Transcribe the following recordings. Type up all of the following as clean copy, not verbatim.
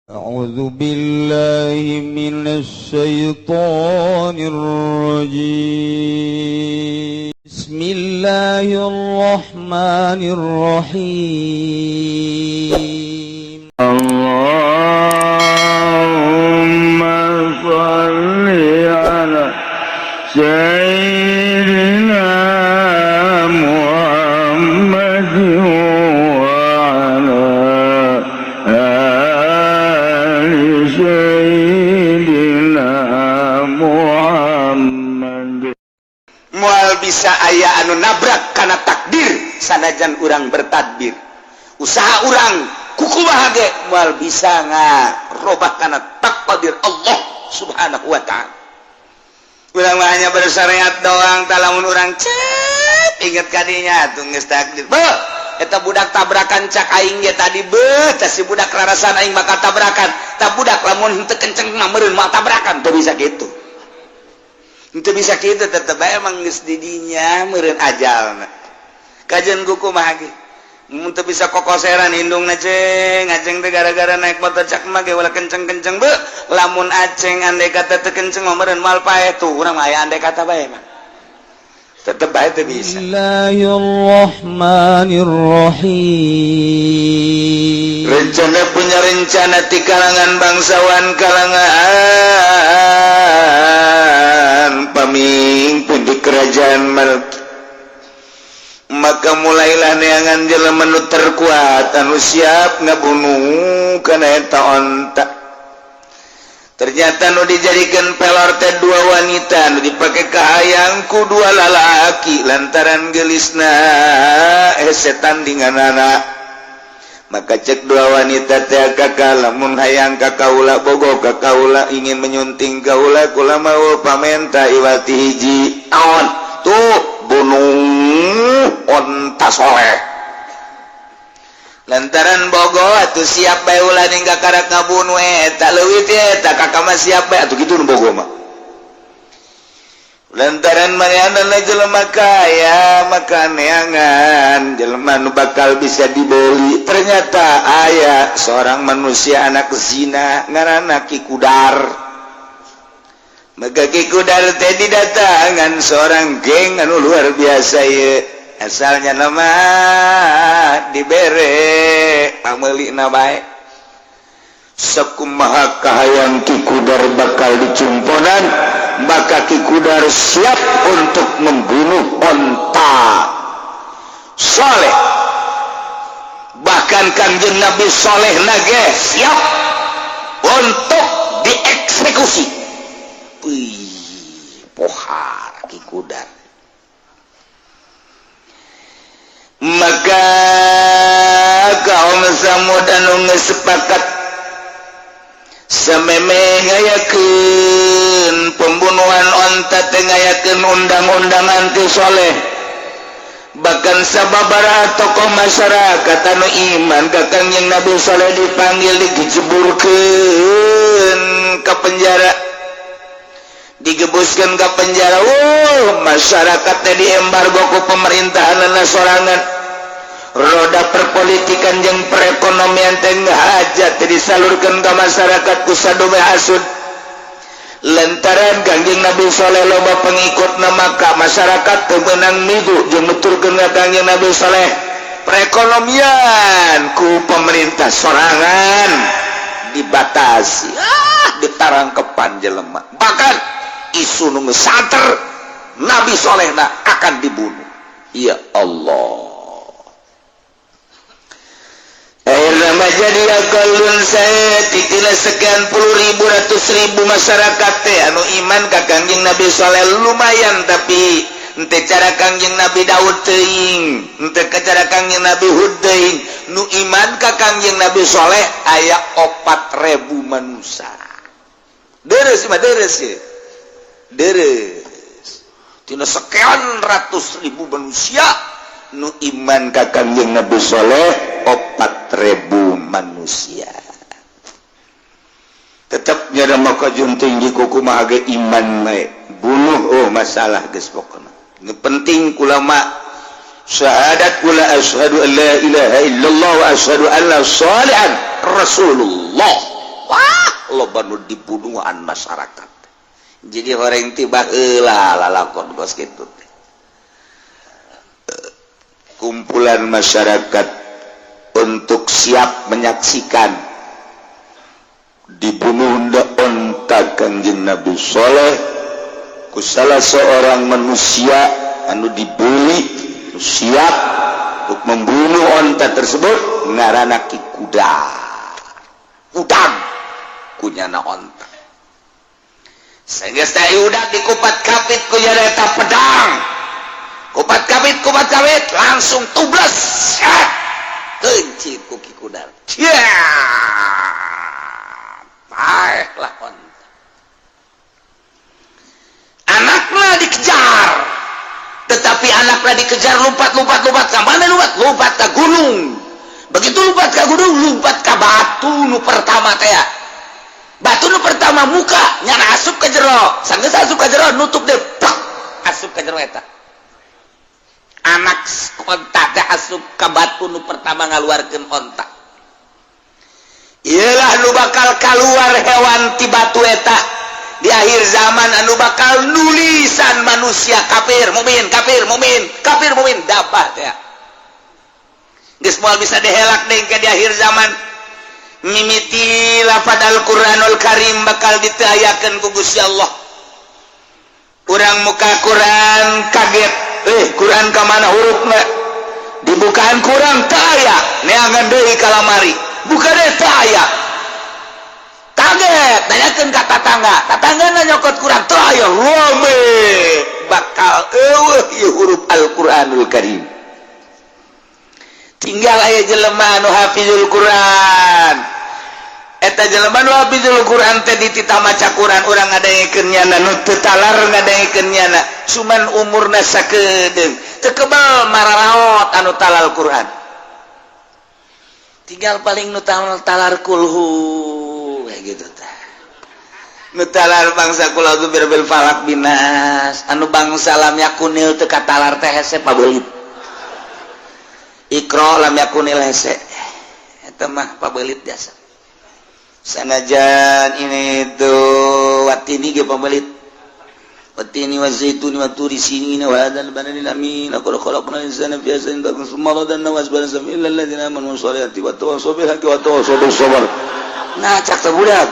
أعوذ بالله من الشيطان الرجيم. بسم الله الرحمن الرحيم. اللهم صل على سيدنا محمد وعلى آل سيدنا محمد. Moal bisa aya anu nabrak karena takdir, sanajan urang bertadbir, usaha urang kukumaha ge moal bisa ngarobah karena takdir Allah Subhanahu wa Ta'ala. Urang mah hanya bersyariat doang. Tah, lamun urang cep inget kadinya tuh geus takdir. Beuh, eta budak tabrakan, cak aing ge tadi, beuh, tah si budak rarasan aing bakal tabrakan. Tah budak lamun henteu kenceng mah meureun moal tabrakan. Teu bisa kitu, itu bisa gitu, tetep bae emang geus di dinya meureun ajalna. Kajian kumaha ge mun teu bisa kokoseran indungna, ceng aceng teh gara-gara naik motor, cak mah ge ulah kenceng-kenceng. Beuh, lamun aceng andai kata teu kenceng mah meureun moal paeh. Tuh urang mah aya andai kata bae mah tetep bae teu bisa. بسم الله الرحمن الرحيم. Rencana punya rencana di kalangan bangsawan, kalangan pamimpin di kerajaan Malki. Maka mulailah neangan jelema nu terkuat anu siap ngabunuh kana eta onta. Ternyata nu dijadikan pelor teh dua wanita, nu dipake kahayang ku dua lalaki, lantaran gelisna hese tandinganana. Maka cek dua wanita teh, "Kakak, lamun hayang ka kaula, bogo ka kaula, ingin menyunting kaula, kula mau pamenta iwati hiji." "Naon tuh?" "Bunuh onta soleh." Lantaran bogo atuh siap bae, ulah ningga karak ngabunuh eta leuwih teh eta kakak mah siap bae atuh kitu nu bogo mah. Lantaran manehna jelema kaya, maka neangan jelema nu bakal bisa dibeli. Ternyata aya seorang manusia anak zina ngaranna Ki Kudar. Maka Ki Kudar teh didatangan seorang geng anu luar biasa ye, asalnya nama dibere pameulina bae. Sakumaha kahayang Ki Kudar bakal dicumponan, maka Ki Kudar siap untuk membunuh onta soleh. Bahkan Kanjeng Nabi Soleh nage siap untuk dieksekusi. Wih, pohar Ki Kudar. Maka kaum Samud anu geus sepakat sameme ngayakeun pembunuhan onta teh ngayakeun undang-undang anti soleh. Bahkan sababaraha tokoh masyarakat anu iman ka Kangjeng Nabi Soleh dipanggil, dijeburkeun ke penjara, digebuskan ke penjara. Wow, masyarakat teh diembargo ku pemerintahan sorangan. Roda perpolitikan jeung perekonomian teh hajat teh disalurkan ke masyarakat ku sadome hasud. Lantaran Kangjeng Nabi Soleh loba pengikut, maka masyarakat teu meunang migu jeung nuturkeun ka Kangjeng Nabi Soleh. Perekonomian ku pemerintah sorangan dibatasi, ah, ditarangkepan jelema. Bahkan isu nu geus Nabi Solehna akan dibunuh. Ya Allah. Akhirnya jadi akalun saya titina sekian puluh ribu, ratus ribu masyarakat teh anu iman ka Kangjeng Nabi Soleh lumayan, tapi ente cara Kangjeng Nabi Daud teuing, ente ke cara Kangjeng Nabi Hud teuing. Nu iman ka Kangjeng Nabi Soleh aya 4000 manusia. Deres mah deres ya, deres tina sekian ratus ribu manusia nu iman ka Kangjeng Nabi Soleh 4000 manusia. Tetapnya ada maka tinggi kuku mah iman bae bunuh. Oh, masalah geus pokona. Nu penting kula mah syahadat kula, asyhadu an la ilaha illallah wa asyhadu anna salihan rasulullah. Loba nu dibunuhan masyarakat. Jadi horeng tiba heula lalakon kos kitu teh. Kumpulan masyarakat untuk siap menyaksikan dibunuh onta Kangjeng Nabi Soleh ku salah seorang manusia anu dibeli, siap untuk membunuh onta tersebut, ngarana Ki Kuda. Udang kunyana onta. Sehingga saya udah dikupat kapit kunyana eta pedang, kupat kapit, kupat kapit, langsung tubles kencit ku Ki Kudar. Paeh lah onta. Anaknya dikejar, tetapi anaknya dikejar, lompat, lompat, lompat ke mana? Lompat, lompat ke gunung. Begitu lompat ke gunung, lompat ke batu nu pertama teh. Batu nu pertama muka nyana asup ke jero. Sanggeus asup ke jero, nutup deh, plak, asup ke jero. Eta anak onta teh asup ke batu nu pertama, ngaluarkeun onta. Iyalah nu bakal keluar hewan ti batu eta di akhir zaman, anu bakal nulisan manusia kafir mukmin, kafir mukmin, kafir mukmin. Dapat ya, geus moal bisa dihelak deui ke di akhir zaman. Mimiti lafad Al-Qur'anul Karim bakal ditayakeun ku Gusti Allah. Urang muka Quran kaget, eh, Quran ka mana hurufna? Dibukaan kurang teu aya, neangan deui ka lamari, buka deui teu aya. Kaget, tanyakeun ka tatangga, tatangga nyokot Quran teu aya. Rame, bakal eueuh ieu huruf Al-Qur'anul Karim. Tinggal aya jelema anu hafizul Quran. Eta jelema nu hafizul Quran teh dititah maca Quran, urang ngadengekeun nyana, nu teu talar ngadengekeun nyana, cuman umurna sakedeung, teu kebal mararaot anu talar Quran. Tinggal paling nu talar kulhu kayak gitu tah, nu talar bangsa qul a'udzu birabbil falaq, binnas, anu bangsa lam yakunil teu katalar teh hese pabelit. Iqra, lam yakunil hese, eta mah pabelit jasa. Sanajan ini tuh watini ge pabelit. Watini wa zaituni wa turi sinina wa hadzal baladil amin, laqad khalaqnal insana fi ahsani taqwim, tsumma radadnahu asfala safilin illa alladziina amanu washolihati wa tawassaw bil haqqi wa tawassaw bis sabr. Nah, cak teh budak.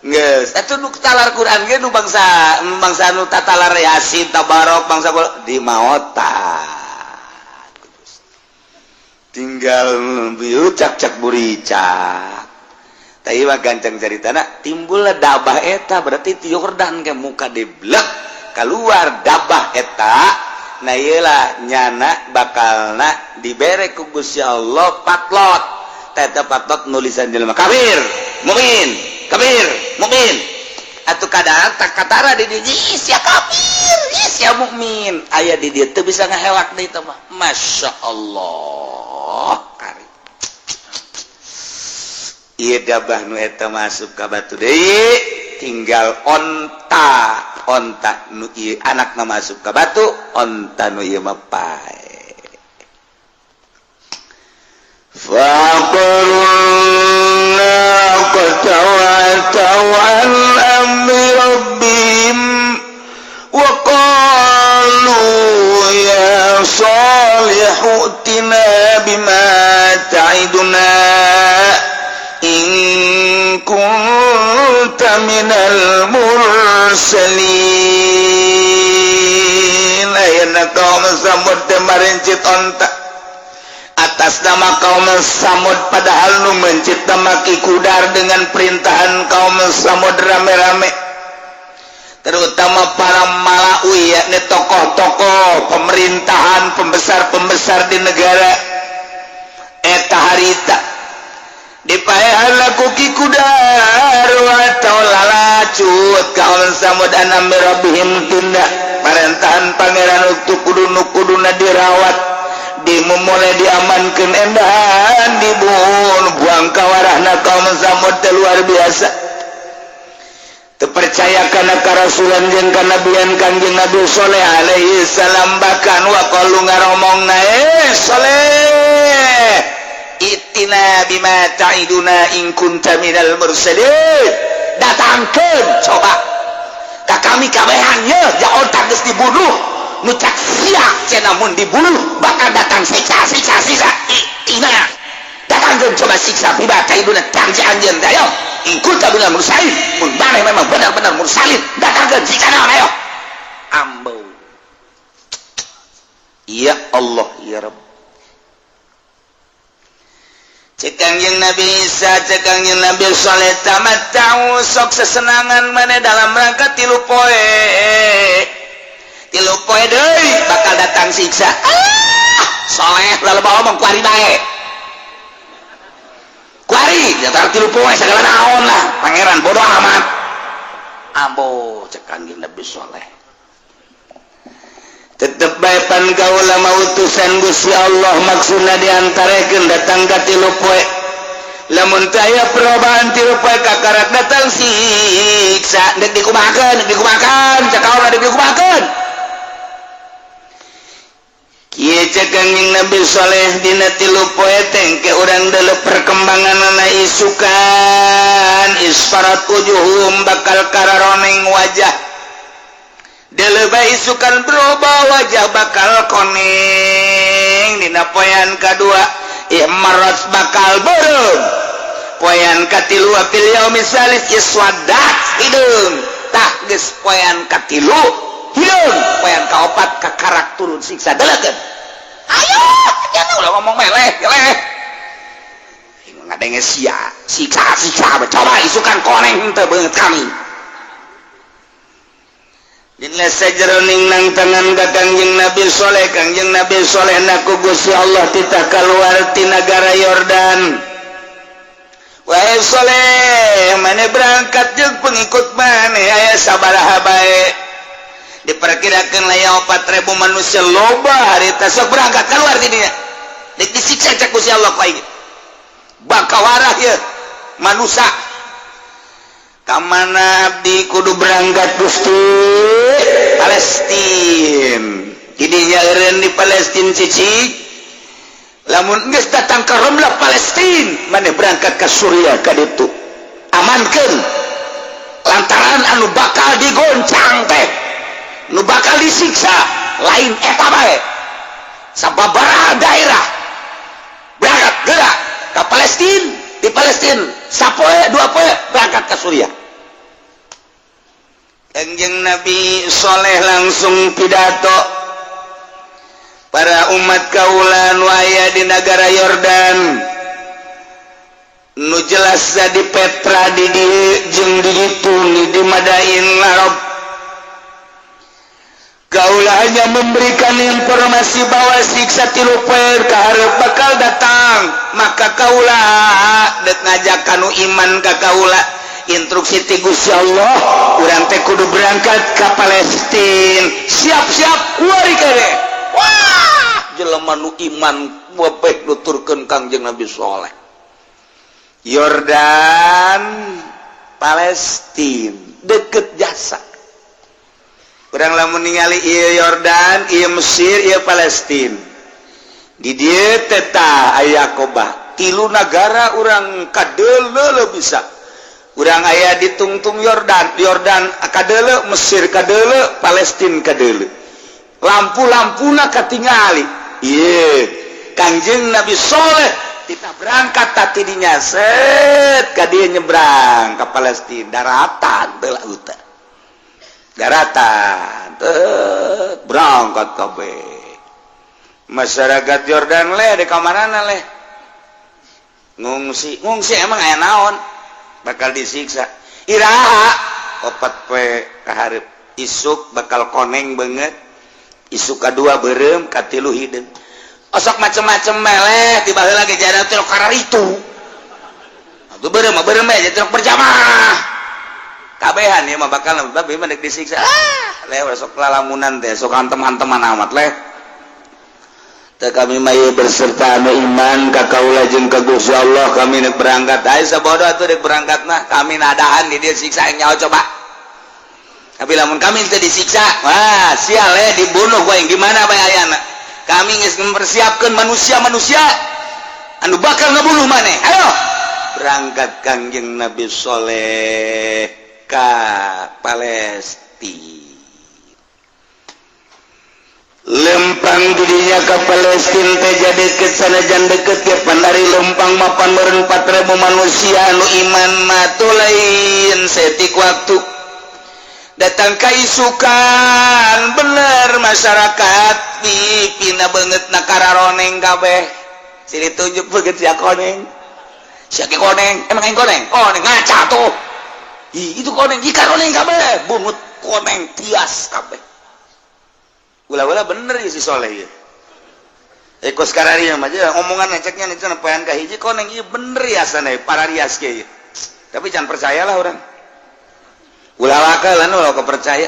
Geus, atuh nu talar Quran ge nu bangsa bangsa nu tatalar Yasin, Tabarok, bangsa di maota. Tinggal bieu cak-cak buricak. Tapi mah gancang caritana, timbullah dabah eta berarti ti Yordan ke muka diblek keluar dabah eta. Nah, iyalah nyana bakalna dibere ku Gusti Allah patlot. Eta patlot nulisan jelema kafir, mukmin, kafir, mukmin. Atuh kadang tak katara di dieu, sia kafir, sia mukmin. Aya di dieu teu bisa ngahelak deui teh mah. Masya Allah. Kari. Ieu dabah nu eta masuk ka batu deui, tinggal onta, onta nu ieu anakna masuk ka batu, onta nu ieu mah pae. فعقروا الناقة وعتوا عن أمر ربهم وقالوا يا صالح ائتنا بما تعدنا إن كنت من المرسلين. Ayeuna kaum Samud teh marencit onta atas nama kaum Samud, padahal nu mencit Ki Kudar dengan perintahan kaum Samud rame-rame, terutama para malaui, yakni tokoh-tokoh pemerintahan, pembesar-pembesar di negara eta harita. Dipaehan laku Ki Kudar atau lalacut kaum Samud an amri rabbihim, tindak parentahan pangeran untuk kudu nu kuduna dirawat, dimulai diamankan, endahan dibunuh, buang kawarahna kaum Samud teh luar biasa. Teu percaya kana karasulan jeung kanabian Kangjeng Nabi Soleh alaihi salam. Bahkan waqalu, ngaromongna, "Eh Soleh, i'tina bima ta'iduna in kunta minal mursalin." Datangkeun coba ka kami kabehan ye ja otak geus dibunuh. Nu cak sia cenah mun dibunuh bakal datang siksa, siksa, siksa. I'tina, datangkeun coba siksa, bima ta'iduna, janji anjeun, ayo, in kunta minal mursalin, mun maneh memang benar-benar mursalin, datangkeun siksa naon, ayo. Ambo, ya Allah, ya Rabb. Cek Kangjeng Nabi Isa, cek Kangjeng Nabi Soleh, "Tamatta'u, sok sesenangan mana dalam rangka 3 poe. 3 poe deui bakal datang siksa." Ah, Soleh lalu bawa ngomong, "Kuari bae, kuari antara 3 poe segala naon lah, pangeran bodoh amat." Ambo, cek Kangjeng Nabi Soleh, tetep bae pan kaula mah utusan Gusti Allah. Maksudna diantarakeun datang ka 3 poe, lamun teu aya perubahan 3 poe, kakarak datang siksa. Dek dikumahakeun, dek dikumahakeun, cek kaula, dek dikumahakeun? Kieu cek Kangjeng Nabi Soleh, dina 3 poe teh ke urang deuleu perkembanganna, isukan isfarat wujuhum, bakal kararoneng wajah. Deleba isukan berubah wajah, bakal koneng. Dina poean kadua ihmarat, bakal beureum. Poean katilu, fil yaumis salis iswadat, hideung. Tah, geus poean katilu hideung, poean kaopat kakarak turun siksa. Delekeun, ayo, jangan ulah ngomong meleh meleh, ngadenge sia siksa, siksa. Coba isukan koneng teu beungeut kami. Dina sajeroning nang tangan ka Kangjeng Nabi Soleh, Kangjeng Nabi Soleh naku Gusti Allah titah keluar ti nagara Yordan. "Wahai Soleh, mana berangkat jeung pengikut maneh aya sabaraha bae?" Diperkirakan lah 4000 manusia, loba harita. "Sok berangkat keluar ti dinya. Dek disiksa," cek Gusti Allah, "ku aing bakawarah ya manusia." "Kamana abdi kudu berangkat, Gusti?" "Palestin. Didinya eureun di Palestin, cicik. Lamun geus datang ke Romlah Palestin, maneh berangkat ke Suriah ka ditu, amankeun, lantaran anu bakal digoncang teh, nu bakal disiksa lain eta bae, sababaraha daerah. Berangkat gerak ke Palestin. Di Palestin sapoe 2 poe, berangkat ke Suriah." Kangjeng Nabi Soleh langsung pidato, "Para umat kaula nu aya di negara Yordan, nu jelas di Petra di dieu jeung di ditu di Madain Arab, kaula hanya memberikan informasi bahwa siksa 3 poe kaharep bakal datang. Maka kaula dek ngajak kanu iman ka kaula. Instruksi ti Gusti Allah, urang teh kudu berangkat ke Palestina. Siap-siap, kuari kene." Wah, jelema nu iman webeh nuturkeun Kangjeng Nabi Soleh. Yordan Palestina deket jasa. Urang lamun ningali ieu Yordan, ieu Mesir, ieu Palestina, di dieu teh tah aya Aqabah, tilu nagara urang kadeuleu. Bisa urang aya di tungtung Yordan, Yordan kadeuleu, Mesir kadeuleu, Palestina kadeuleu, lampu-lampuna katingali. Ieu Kangjeng Nabi Soleh kita berangkat tadi dinya, set ka dieu, nyebrang ke Palestina, daratan teu lautan, daratan teu, berangkat kabeh. Masyarakat Yordan leh di kamarana leh ngungsi, ngungsi. Emang aya naon bakal disiksa? Iraha? 4 poe kaharep, isuk bakal koneng banget, isuk kedua beureum, katilu hideung. Osok macem-macem meleh tiba lagi jalan teh karena itu atuh beureum mah beureum bae, jadi berjamaah kabehan ya mah bakal babi mah disiksa. Ah leh, sok lalamunan teh sok antem-anteman amat leh. Teu, kami mah ieu berserta anu iman ka kaula jeung ka Gusti Allah. Kami nek berangkat. Ai sabodo atuh dek berangkat mah, kami nadahan di dieu siksa nyawa coba. Tapi lamun kami teu disiksa, wah, sial eh, dibunuh gua yang gimana bae ayana. Kami geus mempersiapkan manusia-manusia anu bakal ngebunuh maneh. Ayo berangkat Kangjeng Nabi Soleh ka Palestina. Lempang dirinya ke Palestina teh jadi deket, sanajan deket ke pandari lempang mapan meureun 4000 manusia anu iman mah tuh lain setik waktu datang kaisukan. Bener, masyarakat pipina banget na kararoneng kabeh. Sini, tunjuk beget sia koneng, sia koneng, emang yang koneng koneng ngaca tuh. Ih, itu koneng jika koneng kabeh bungut koneng tias kabeh. Ulah-ulah bener ya si Soleh ya. Eko sekarang ya aja omongan ceknya nih cenah poean kahiji koneng, iya bener ya sana para rias ke. Tapi jangan percayalah orang. Ulah wakalan ulah kepercaya.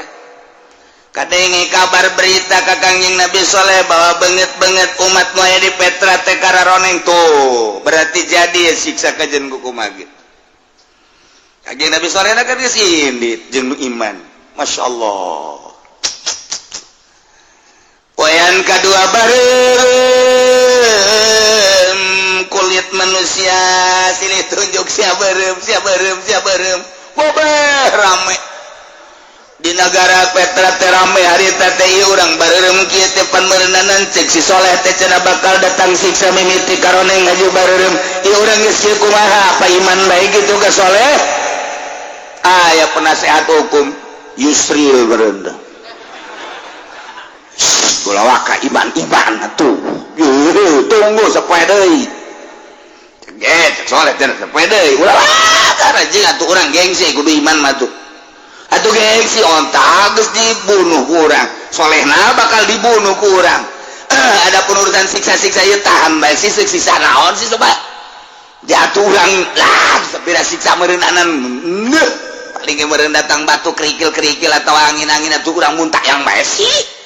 Kadenge kabar berita ka Kangjeng Nabi Soleh bahwa banget-banget umat nu aya di Petra teh kararoneng tuh, berarti jadi ya siksa kajen kukumaha ge. Kangjeng Nabi Soleh kan geus indit jeung iman. Masya Allah. Poean kedua bareng kulit manusia, silih tunjuk, sia berem, sia berem, sia berem, bobeh rame di negara Petra teh rame harita teh. Ieu urang bareureum kieu teh pan meureunanan cek si Soleh teh cenah bakal datang siksa mimiti karoneng ngaju bareureum. Ieu urang geus kieu kumaha, apa iman bae gitu ka Soleh? Aya penasehat hukum Yusril berendah. Ulah waka iman iman atuh. Tunggu sapoe deui. Cek Soleh cenah sapoe deui. Ulah waka anjing atuh, urang gengsi, kudu iman mah tuh. Atuh gengsi onta geus dibunuh ku urang. Solehna bakal dibunuh ku urang. Ada urusan siksa-siksa ieu tahan bae sih, siksa naon sih coba. Jatuh urang lah sapira siksa meureunanan. Neuh, paling meureun datang batu kerikil-kerikil atau angin-angin atuh urang muntah yang bae sih.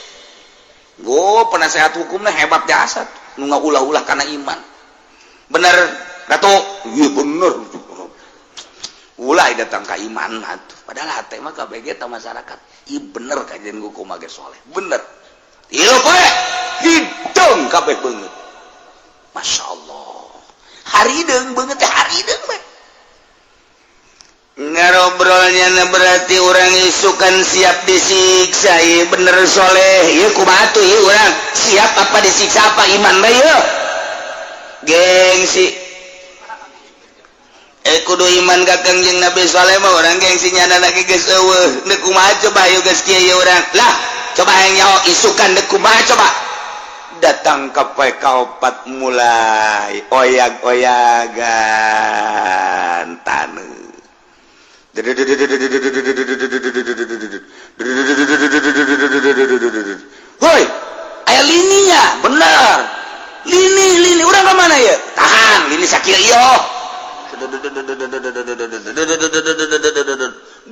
Go penasehat hukumnya hebat jasa nu ulah-ulah karena iman. Bener Ratu, iya bener, ulah datang ke iman atuh. Padahal hati mah KBG ta masyarakat, iya bener kajian hukum ge soleh bener. Iya poe hidung kabeh beungeut. Masya Allah, harideung beungeut teh, harideung we. Ngarobrolnya berarti orang isukan siap disiksa. Iya bener Soleh, iya kumaha tuh, iya orang siap apa disiksa, apa iman bae yeuh. Gengsi eh kudu iman ka Kangjeng Nabi Soleh mah orang gengsi nyana lagi geus eueuh. Deuk kumaha coba yeuh, geus kieu ieu urang lah, coba hayang nyaho isukan deuk kumaha coba. Datang ke poe kaopat mulai oyag-oyagan taneuh. Woi, aya lininya, bener. Lini, lini, urang ke mana ya? Tahan, lini sakit iyo.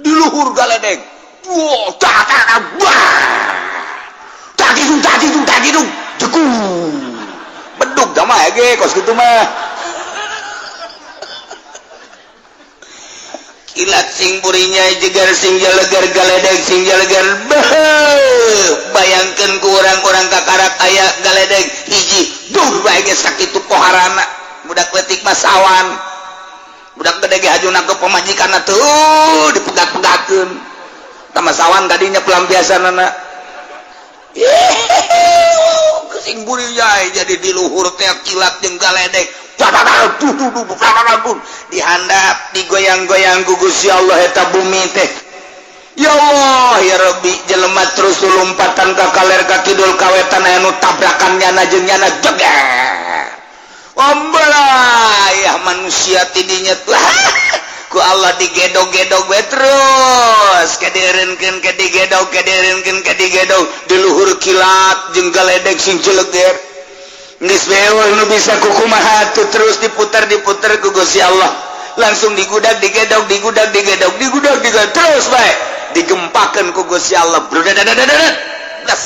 Di luhur galedeg. Wah, tak tak wah. Tak itu, tak itu, tak itu. Jeku. Beduk dah mah ge kos kitu mah. Kilat sing burinya jegar sing jalegar, galedeg sing jalegar. Bayangkan ku orang-orang kakarak aya galedeg hiji duh bae geus sakitu poharana. Budak leutik mah sawan, budak gede ge hajuna ke pamajikanna tuh dipegat-pegatkeun tama sawan tadinya pelampiasanana. Sing burinya jadi di luhur teh kilat jeung galedeg dihandap, digoyang-goyang ku Gusti Allah eta bumi teh. Ya Allah ya Rabbi, jelema terus lompatan ka kaler, ka kidul, ka wetan, aya nu tabrakan nyana jeung nyana jeger. Ombelah manusia tidinya tuh ku Allah digedog-gedog we terus kadieureunkeun, kadigedog, kadieureunkeun, kadigedog di luhur kilat jeung galedeg sing jeleger. Geus beul nu bisa kukumaha tuh, terus diputar diputar ku Gusti Allah, langsung digudag, digedog, digudag, digedog, digudag, digedog terus bae digempakeun ku Gusti Allah. Brudadadadadad. Das.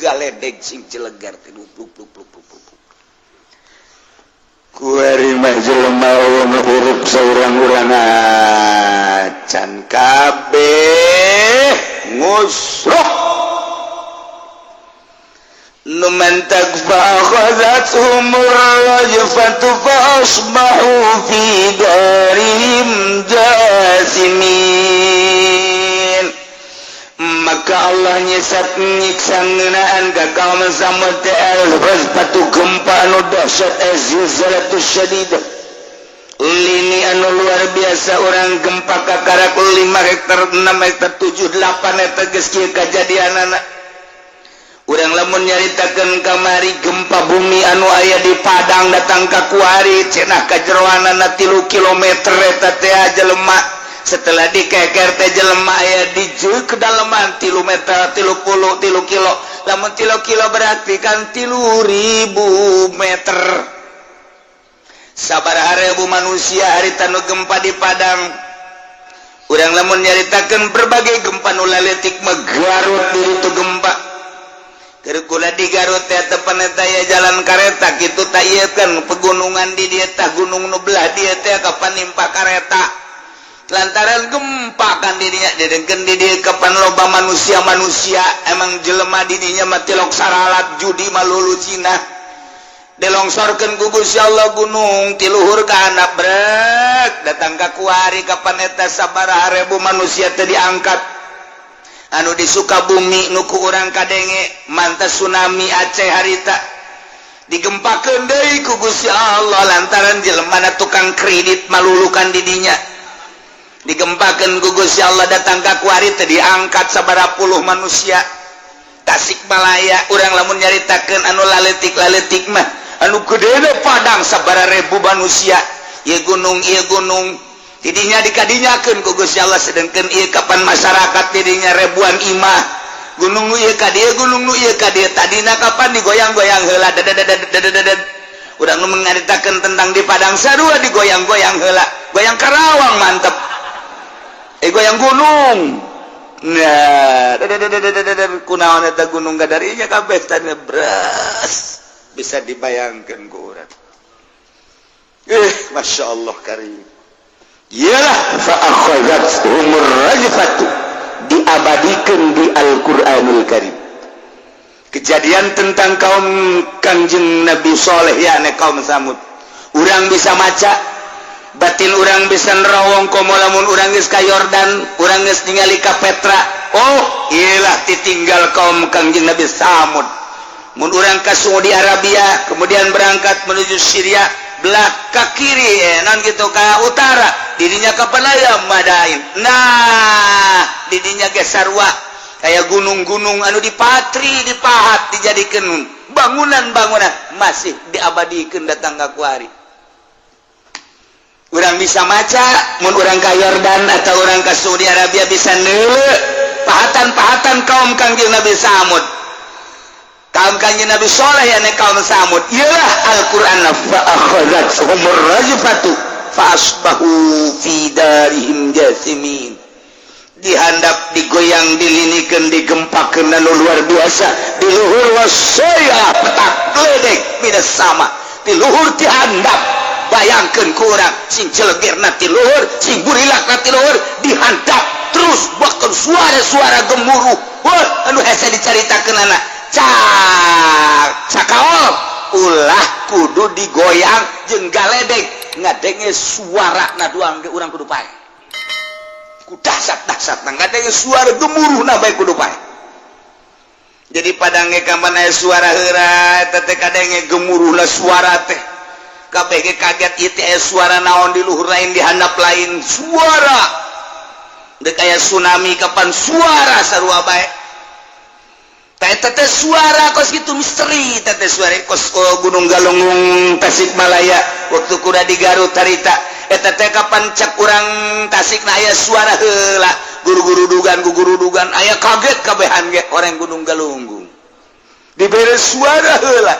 Galedeg sing jelegar teh pluk pluk pluk pluk pluk. Kuari mah jelema nu hirup saurang-urang acan, kabeh ngusruk. Nu mantak فأخذتهم الرجفة فأصبحوا في دارهم جاثمين. Maka Allah nyesat nyiksa ngeunaan ka kaum Samud teh al-rajfatu, gempa anu dahsyat, az-zilzalatu syadidah, lini anu luar biasa. Orang gempa kakarak 5 hektar, 6 hektar, 7, 8 hektar, geus kieu kajadianana. Urang lamun nyaritakeun kamari gempa bumi anu aya di Padang datang ka kuari, cenah kajeroanana 3 kilometer eta teh jelema. Setelah dikeker teh jelema aya di kedalaman 3 meter, 33 kilo. Lamun 3 kilo berarti kan 3000 meter. Sabaraha ribu manusia harita nu gempa di Padang. Urang lamun nyaritakeun berbagai gempa nu laletik mah, Garut di itu gempa. Kula di Garut teh tepan eta ya jalan kareta kitu tak ieu kan pegunungan di dieu tah, gunung nu belah dieu teh kapan nimpa kareta lantaran gempa kan didinya didengkeun di dieu. Kapan loba manusia-manusia, emang jelema di dinya mah tilok saralat judi malulu Cina. Dilongsorkeun ku Gusti Allah gunung ti luhur ka handap, brek datang ka kuari. Kapan eta sabaraha ribu manusia teh diangkat. Anu di Sukabumi nu ku urang kadenge mantas tsunami Aceh harita digempakeun deui ku Gusti Allah lantaran jelema tukang kredit malulukan didinya. Digempakeun ku Gusti Allah datang ka kuari teh diangkat sabaraha puluh manusia. Tasikmalaya, urang lamun nyaritakeun anu laletik-laletik mah, anu gede Padang sabaraha ribu manusia. Ieu gunung, ieu gunung tidinya dikadinyakeun ku Gusti Allah, sedangkan ieu kapan masyarakat tidinya ribuan imah. Gunung nu ieu ka dieu, gunung nu ieu ka dieu, tadina kapan digoyang-goyang heula dadadadadadadad. Urang nu mengaritakeun tentang di Padang sarua digoyang-goyang heula, goyang Karawang mantep, eh goyang gunung. Nah, dadadadadadad, kunaon eta gunung gadarinya kabeh tadi beras bisa dibayangkan ku urang. Eh, masya Allah karim. Iyalah, فأخذتهم الرجفة diabadikan di Al-Qur'anul Karim kejadian tentang kaum Kangjeng Nabi Soleh ya kaum Samud. Urang bisa maca, batin urang bisa nerawong, komo lamun urang geus ka Yordan, urang geus ningali ka Petra. Oh, iyalah ditinggal kaum Kangjeng Nabi Samud. Mun urang ka Saudi Arabia kemudian berangkat menuju Syria, belah ke kiri, eh, non gitu ke utara, dirinya kapan aya Madain. Nah, didinya ge sarua kayak gunung-gunung anu dipatri, dipahat, dijadikan bangunan-bangunan, masih diabadikan datang ke kuari. Urang bisa maca mun urang ka Yordan atau urang ke Saudi Arabia, bisa neuleu pahatan-pahatan kaum Kangjeng Nabi Samud, kaum Kangjeng Nabi Soleh ya kaum Samud. Iyalah Al-Qur'an, فأخذتهم الرجفة فأصبحوا في دارهم جاثمين. Dihandap, digoyang, dilinikan, digempakeun anu luar biasa. Di luhur wasaya petak geledek minas sama, di luhur, di handap. Bayangkeun ku urang sing celegirna ti luhur, sing burilakna ti luhur, dihandap terus, bahkan suara-suara gemuruh. Wah, anu hese dicaritakeun anak cak cakaol ulah kudu digoyang jeung galedek, ngadenge suara na doang ge urang kudu pae ku dahsyat-dahsyat. Nah, ngadenge suara gemuruh na bae kudu pae. Jadi Padang ge kapan aya suara heura eta teh kadenge gemuruhna suara teh, kabeh ge kaget, ieu teh aya suara naon di luhur lain, di handap lain suara. Dek aya tsunami kapan suara sarua bae. Teh teh suara kos gitu misteri teh teh suara kos, oh, Gunung Galunggung Tasikmalaya waktu kuda di Garut harita eta teh kapan cek urang Tasik na aya suara heula guru-guru dugan guru dugan aya kaget kabehan ge orang Gunung Galunggung dibere suara heula.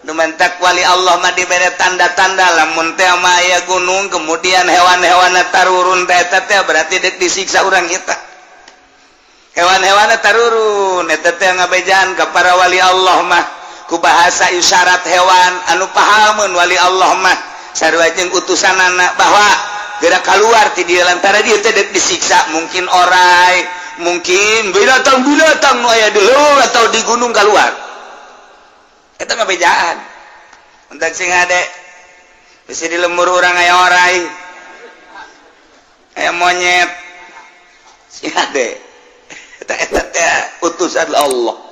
Nu mantak wali Allah mah dibere tanda-tanda, lamun teh mah aya gunung kemudian hewan-hewan tarurun teh, eta teh berarti dek disiksa urang eta. Hewan-hewan tarurun eta teh ngabejaan ka para wali Allah mah. Ku bahasa isyarat hewan anu pahamun wali Allah mah sarua jeung utusanana bahwa gerak keluar ti dieu lantaran dia teh dek disiksa, mungkin orai, mungkin binatang-binatang nu aya di leuweung atau di gunung keluar. Eta mah bejaan entak sing hade, bisi di lembur urang aya orai, aya monyet, sing hade. Eta eta teh utusan Allah.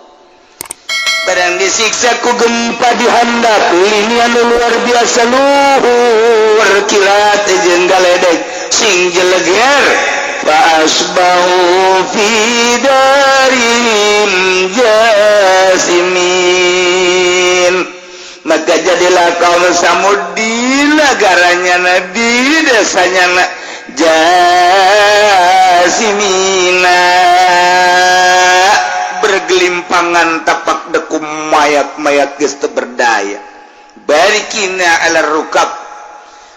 Barang disiksa ku gempa di handap ini anu luar biasa luhur, kilat jeung galedeg sing jeleger, fa asbahu fi darihim jasimin. Maka jadilah kaum Samud di negaranya na, di desanya na, jasimina, bergelimpangan tapak dekum mayat-mayat geus teu berdaya, barikina ala rukab,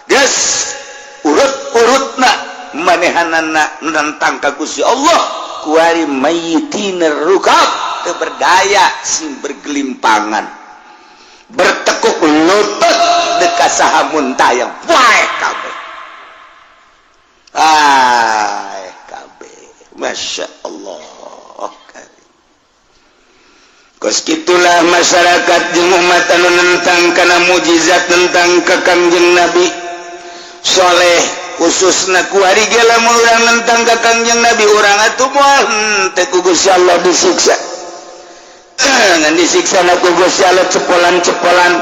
geus urut-urutna manehanana nentang ka Gusti Allah kuari mayitina rukab, teu berdaya, sing bergelimpangan, bertekuk lutut dekat saha muntayang wae kabeh. Ah, kabeh, Masya Allah. Kos gitulah masyarakat jeung umat anu nentang kana mujizat, tentang ka Kangjeng Nabi Soleh khususna. Kuari ge lamun urang nentang ka Kangjeng Nabi, urang atuh moal henteu ku Gusti Allah disiksa, ngan disiksa na ku Gusti Allah cepolan-cepolan.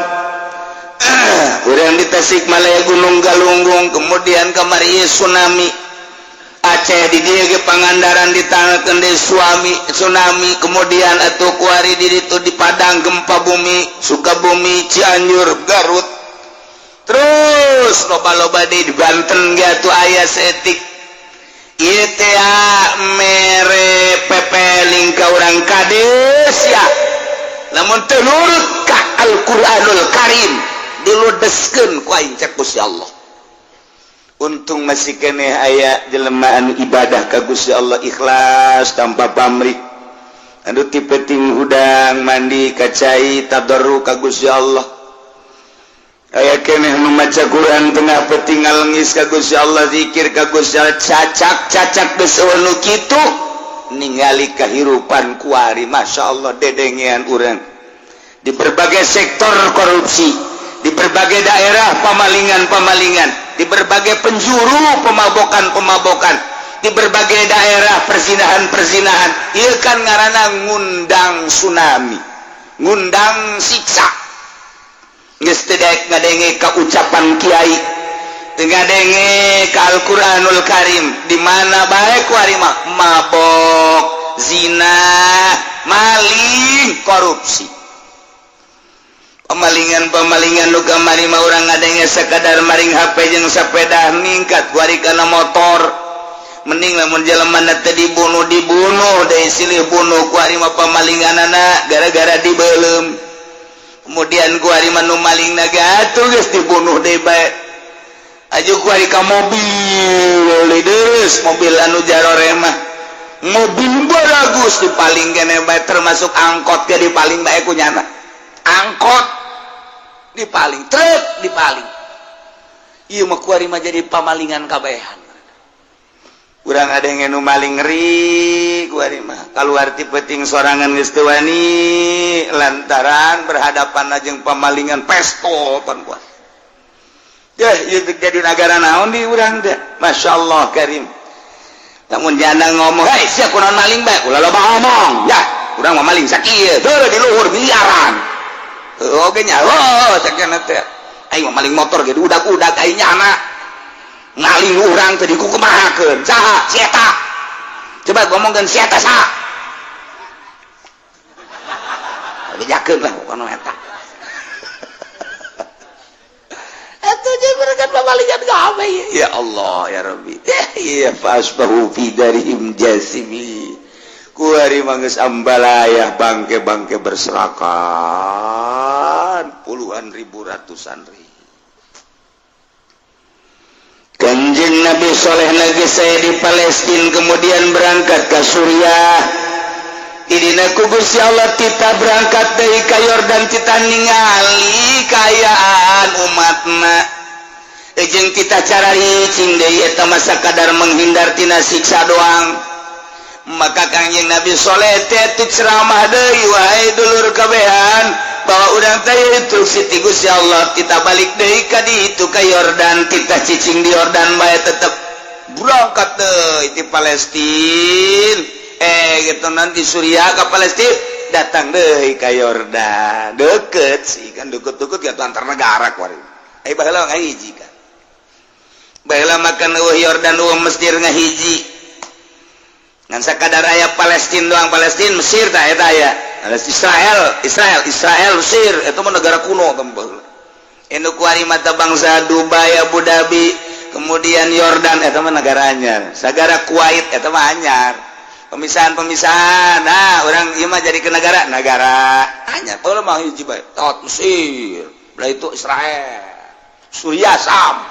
Urang di Tasikmalaya Gunung Galunggung, kemudian kamari tsunami Aceh, di dieu ge Pangandaran di tanah deui suami tsunami, kemudian atuh kuari di ditu di Padang gempa bumi, Sukabumi, Cianjur, Garut, terus loba-loba di Banten ge atuh aya saeutik. Ieu teh mere pepeling ka urang kades ya, lamun teu nurut ka Al-Qur'anul Karim diludeskeun ku aing, cek Gusti Allah. Untung masih keneh aya jelema anu ibadah ka Gusti Allah ikhlas tanpa pamrih, anu ti peuting hudang mandi ka cai tadarru ka Gusti Allah, aya keneh nu maca Quran tengah peuting ngalengis ka Gusti Allah, zikir ka Gusti Allah, cacak cacak geus nu kitu. Ningali kahirupan kuari, Masya Allah, dedengean urang di berbagai sektor korupsi, di berbagai daerah pemalingan-pemalingan, di berbagai penjuru pemabokan-pemabokan, di berbagai daerah perzinahan-perzinahan. Ieu kan ngaranna ngundang tsunami, ngundang siksa. Geus teu daek ngadenge ka ucapan kiai, teu ngadenge ka Al-Qur'anul Karim, di mana bae kuari mah mabok, zina, maling, korupsi, pemalingan pemalingan. Nu kamari mah urang ngadenge sekadar maling HP jeung sepeda, ningkat kuari kana motor. Mending lamun jelema teh dibunuh, dibunuh deui silih bunuh. Kuari mah pemalinganana gara-gara dibeuleum, kemudian kuari mah nu maling naga atuh geus dibunuh deui bae. Aju kuari ka mobil deus, mobil anu jarore mah mobil bagus dipaling kene bae, termasuk angkot ge dipaling bae ku nyana, angkot dipaling, truk dipaling. Ieu mah kuari mah jadi pamalingan kabehan. Urang ada yang nu maling, ngeri kuari mah. Kaluar ti peuting sorangan geus teu wani lantaran berhadapan jeung pamalingan pestol pan kuat. Ya, ieu jadi negara naon di urang teh? Masya Allah Karim. Namun janda ngomong, "Hei, sia kunaon maling bae? Ulah loba ngomong ya, urang mah maling sakieu heuh di luhur miliaran." Oke nya, oh cek teh, aing mah maling motor ge udag-udag, aing nyana ngaling urang teh dikukumahakeun. Saha si eta? Coba ngomongkeun si eta saha? Bejakeun lah pokona eta. Atuh jeung mereka pamalingan kabeh. Ya Allah ya Rabbi. Ya fasbahu fi darihim jasimi. Kuari mah geus ambalayah, bangke-bangke berserakan puluhan ribu, ratusan ribu. Kanjeng Nabi Soleh lagi saya di Palestina, kemudian berangkat ke Suriah. Didina ku Gusti Allah titah berangkat deui ka Yordan, titah ningali kaayaan umatna jeung titah cara cing deui eta mah sakadar menghindar tina siksa doang. Maka Kangjeng Nabi Soleh teh ceramah deui, "Wahai dulur kabehan, bahwa urang teh instruksi ti Gusti Allah, kita balik deui ka ditu ka Yordan, kita cicing di Yordan bae." Tetep berangkat deui di Palestina, gitu, nanti Suriah ke Palestina, datang deui ka Yordan. Deket sih kan, deket-deket gitu antar negara kuari. Baheula ngahiji kan, baheula makan euweuh Yordan, euweuh Mesir, ngahiji, ngan sakadar aya Palestina doang. Palestina, Mesir tah eta aya Israel, Israel, Israel, Mesir itu mah negara kuno teh. Induk kuari mata bangsa Dubai, Abu Dhabi, kemudian Yordan eta mah negara anyar. Sagara Kuwait eta mah anyar, pemisahan-pemisahan. Nah, orang ieu mah jadi ke negara negara anyar. Oh, mah hiji bae tot, Mesir belah itu, Israel, Suriah, Sam.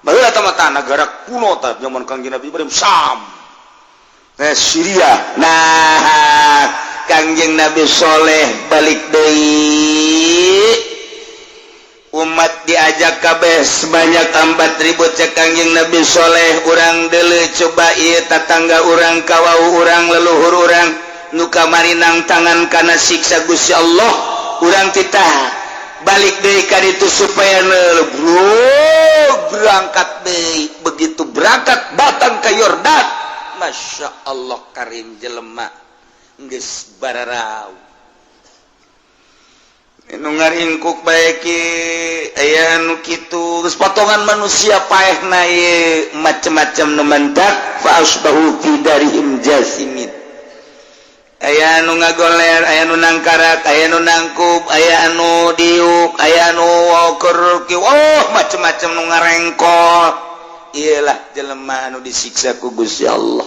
Baheula eta mah negara kuno tah, zaman Kangjeng Nabi Ibrahim, Sam. Nah, Syria. Nah, Kangjeng Nabi Soleh balik deui, umat diajak kabeh sebanyak 4000. Cek Kangjeng Nabi Soleh, "Urang deuleu coba ieu tatangga urang, kawau urang, leluhur urang nu kamari nangtangan kana siksa Gusti Allah. Urang titah balik deui ka ditu supaya bro." Berangkat deui. Begitu berangkat datang ke Yordan, Masya Allah karim, jelema geus bararau, nu ngaringkuk bae aya nu kitu, geus potongan manusia paehna ieu, macem-macem nu mendak. Fa asbahu fi darihim jasimin. Aya anu ngagoler, aya nu nangkarak, aya nu nangkub, aya anu diuk, aya anu keur, oh, macem-macem nu ngarengkol. Iyalah jelema anu disiksa ku Gusti Allah.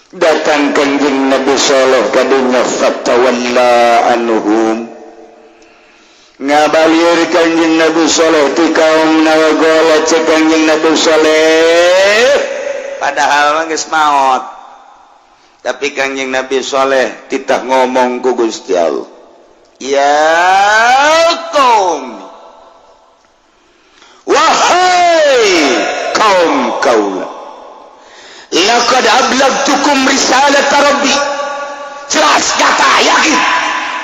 Datang Kanjeng Nabi Saleh ka dunya, fatawalla anhum, ngabalir Kanjeng Nabi Saleh ti kaum. Nawagola, cek Kanjeng Nabi Saleh, padahal mah geus maot, tapi Kangjeng Nabi Soleh titah ngomong ku Gusti Allah, "Ya kaum, wahai kaum kaula, laqad ablagtukum risalat rabbi." Jelas, nyata, yakin,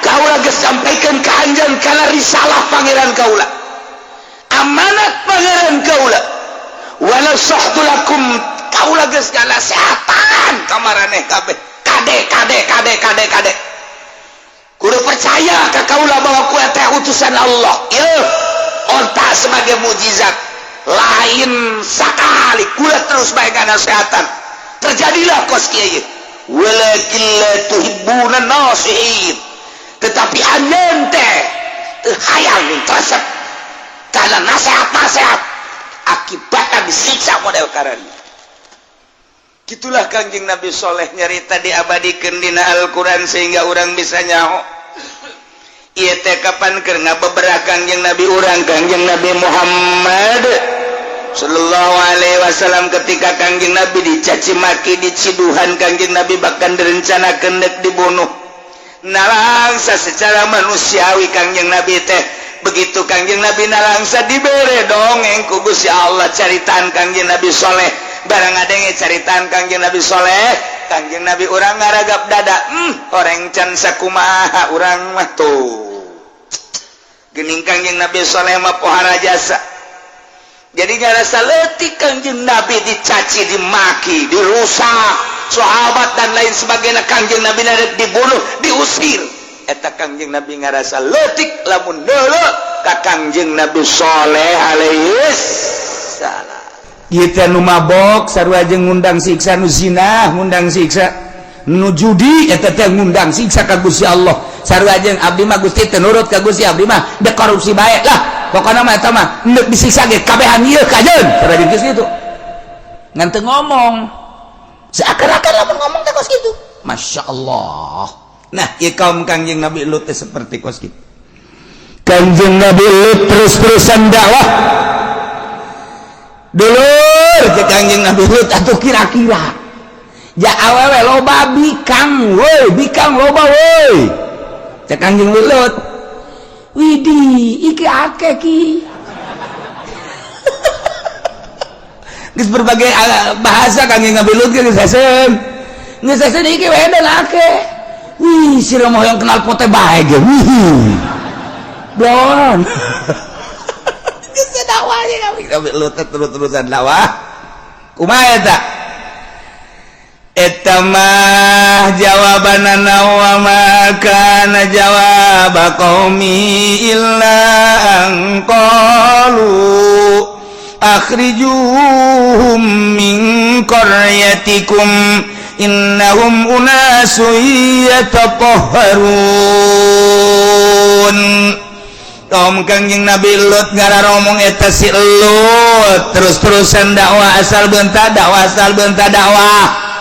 kaula geus sampaikan ka anjeun kana risalah Pangeran kaula, amanat Pangeran kaula. Wa nasahtu lakum, kaula geus nganasehatan ka maraneh kabeh. Kade, kade, kade, kade, kade, kudu percaya ka kaula bahwa ku teh utusan Allah. Ieu onta sebagai mujizat lain sakali, kula terus bae nganasehatan, terjadilah kos kieu. Walakin la tuhibbuna nasihin, tetapi anjeun teh teu hayang resep karena nasihat-nasihat, akibatnya disiksa model karena gitulah." Kangjeng Nabi Soleh nyarita diabadikan dina Al-Quran sehingga orang bisa nyaho ieu teh kapan keur ngabeberah Kangjeng Nabi urang, Kangjeng Nabi Muhammad Sallallahu Alaihi Wasallam. Ketika Kangjeng Nabi dicaci maki, diciduhan, Kangjeng Nabi bahkan direncanakan dek dibunuh, nalangsa secara manusiawi Kangjeng Nabi teh. Begitu Kangjeng Nabi nalangsa dibere dongeng ku Gusti Allah, caritaan Kangjeng Nabi Soleh. Barang adenge caritaan Kangjeng Nabi Soleh, Kangjeng Nabi urang ngaragap dada, orang can sakumaha urang mah." Tuh gening, Kangjeng Nabi Soleh mah pohara jasa, jadi ngarasa letik Kangjeng Nabi dicaci, dimaki, dirusak sahabat dan lain sebagainya. Kangjeng Nabi narek dibunuh, diusir. Eta Kangjeng Nabi ngarasa letik lamun deuleu ka Kangjeng Nabi Soleh alaihi salam. Ieu teh nu mabok sarua jeung ngundang siksa, nu zina ngundang siksa, nu judi eta teh ngundang siksa ka Gusti Allah. Sarua jeung abdi mah, Gusti, teu nurut ka Gusti, abdi mah dek korupsi bae lah, pokokna mah eta mah endek disiksa ge kabehan ieu kajeun. Sarua jeung geus kitu, ngan teu ngomong seakan-akan lamun ngomong teh kos kitu. Masya Allah. Nah, ieu kaum Kangjeng Nabi Lut teh seperti kos kitu. Kanjeng Nabi Lut terus-terusan dakwah, dulur ke Kangjeng Nabi Lut. Atau kira-kira Ja awewe loba bikang woi, bikang loba woi. Cek Kangjeng Lut, "Widih, iki akeh ki." Geus berbagai bahasa Kangjeng Nabi Lut geus hesem. Geus hesem iki wedan akeh. Wih, sira mau yang kenal pote bae ge. Wih. Blon. Geus dakwah Nabi Lut terus-terusan dakwah. Kumaha eta? Eta mah jawabanana wa ma kana jawab qaumi illa an qalu akhrijuhum min qaryatikum innahum unasun yatatahharun. Kaum Kangjeng Nabi Lut ngararomong eta si Lut terus-terusan dakwah asal beunta dakwah asal beunta dakwah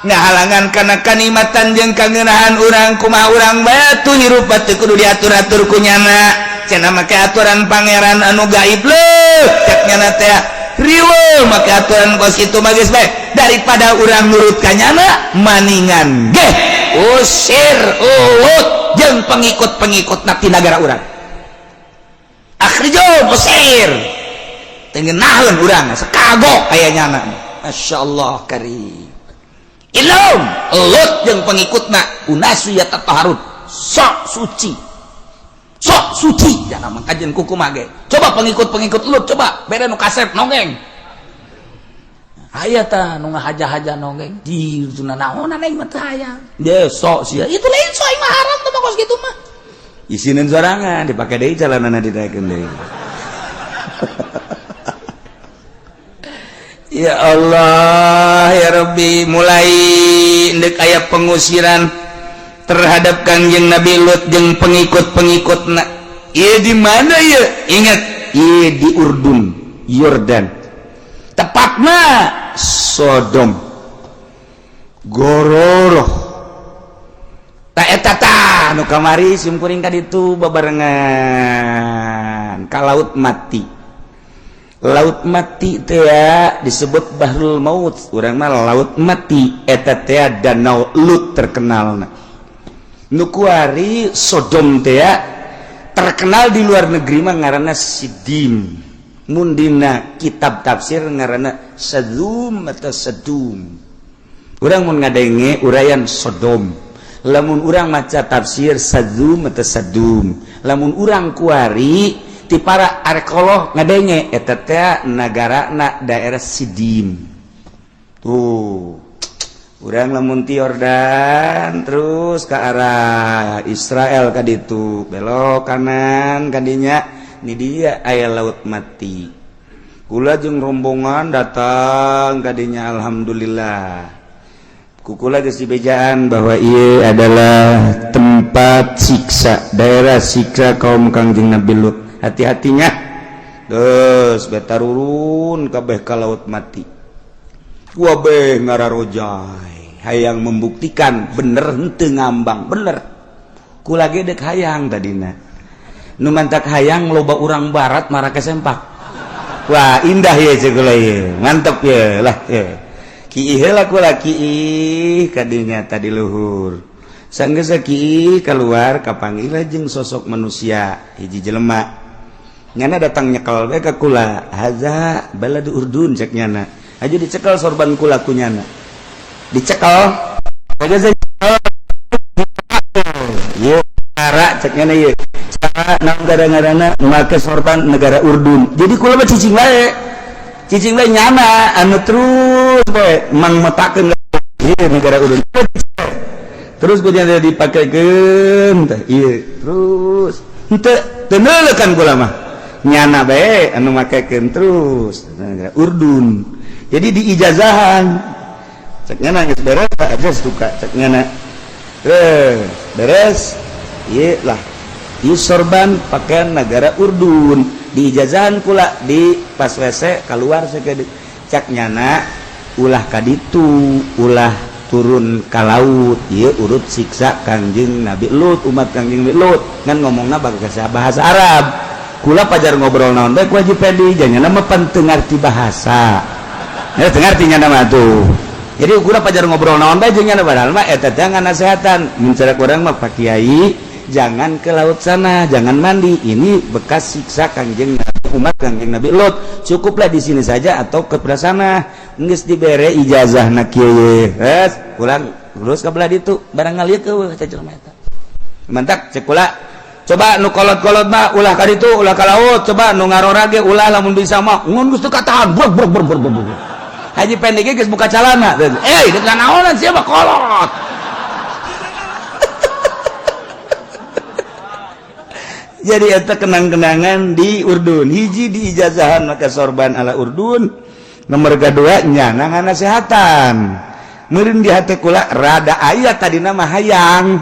ngahalangan kana kanikmatan jeung kangenahan urang. Kumaha urang batu hirup batu kudu diatur-atur ku nyana cenah, make aturan pangeran anu gaib leuh cek nyana teh riweuh, make aturan kos kitu mah geus bae daripada urang nurut ka nyana, maningan geh usir Lut jeung pengikut-pengikutna ti nagara urang. Akhrijo, usir, teu ngeunaheun urang, sakagok aya nyana. Masya Allah karim. Ilum Lut jeung pengikutna unasu yatatahharun, sok suci, sok suci jangan mangkajen kuku mage. Coba pengikut-pengikut Lut, coba beda nu kasep nonggeng aya tah nu ngahaja-haja nonggeng di naonan aing mah teu hayang dia sok sia itu lain sok aing mah haram teh mah kos kitu mah isinin sorangan dipake deui calanana dinaikeun deui. Ya Allah ya Rabbi, mulai ndek aya pengusiran terhadap Kangjeng Nabi Lut jeung pengikut-pengikutna. Ieu di mana ieu? Ingat, ieu di Urdun, Yordan. Tepatna Sodom. Gororoh. Ta eta tah nu kamari simkuring ka ditu babarengan ka Laut Mati. Laut Mati teh disebut Bahrul Maut, urang mah Laut Mati. Eta teh Danau Lut terkenalna. Nu kuari Sodom teh terkenal di luar negeri mah ngaranna Sidim, mun dina kitab tafsir ngaranna Sadum atau Sadum. Urang mun ngadenge uraian Sodom, lamun urang maca tafsir Sadum atau Sadum. Lamun urang kuari ti para arkeolog ngadenge eta teh nagarana daerah Sidim tuh. Urang lamun ti Yordan terus ke arah Israel ka ditu belok kanan kadinya ni dia aya Laut Mati. Kula jeung rombongan datang kadinya, alhamdulillah kukula geus dibejaan bahwa ieu adalah tempat siksa, daerah siksa kaum Kangjeng Nabi Lut. Hati-hatinya. Terus beta turun kabeh ka Laut Mati, wabeh ngararojai hayang membuktikan bener henteu ngambang bener. Kula ge dek hayang tadina nu mantak hayang loba urang barat marake sempak. Wah, indah ya cek kula ieu, mantep ya lah ya. Ki heula kula ki kadinya tadi luhur sanggeus ki keluar kapanggih jeung sosok manusia hiji jelema. Nyana datang nyekel bae ka kula, "Haza baladu Urdun," cek nyana. Aja dicekel sorban kula ku nyana, dicekel aja ieu cara cek nyana ieu cara naon gara-garana make sorban negara Urdun. Jadi kula mah cicing bae, cicing bae, nyana anu terus bae mang metakeun ieu negara Urdun. Terus ku nyana dipakekeun teh ieu terus henteu teu neuleukan kula mah, nyana bae anu makekeun terus negara Urdun. Jadi diijazahan cek nyana, geus beres aja suka cek nyana, beres ieu lah ieu sorban pakaian negara Urdun. Diijazahan kula di pas WC keluar sakedeuk, cek nyana, "Ulah kaditu, ulah turun ka laut, ieu urut siksa Kangjeng Nabi Lut, umat Kangjeng Nabi Lut." Ngan ngomongna bahasa bahasa Arab. Kula pajar ngobrol naon bae ku Haji Pedi, janyana mah pan teu ngarti bahasa ya, teu ngarti nyana mah tuh. Jadi ukuran pajar ngobrol naon bae jeung nyana, padahal mah eta teh ngasehatan. Mun cara urang mah, Pak Kiai, jangan ke laut sana, jangan mandi, ini bekas siksa Kangjeng Nabi, umat Kangjeng Nabi Lot, cukuplah di sini saja atau ke sana. Geus dibere ijazah na kieu, geus pulang terus ke belah ditu, barang ngalieu ke jelema eta. Mantak cek kula, coba nu kolot-kolot mah ulah ka ditu, ulah ka laut, coba nu ngarora ge ulah, lamun bisa mah ngun geus teu katahan, brok brok brok brok brok. Haji Pendek geus buka calana, eh, deuk naonan sia mah kolot. Jadi eta kenang-kenangan di Urdun. Hiji, di ijazahan maka sorban ala Urdun. Nomor kedua, nyana nganasehatan. Meureun di hate kula rada aya tadi nama hayang,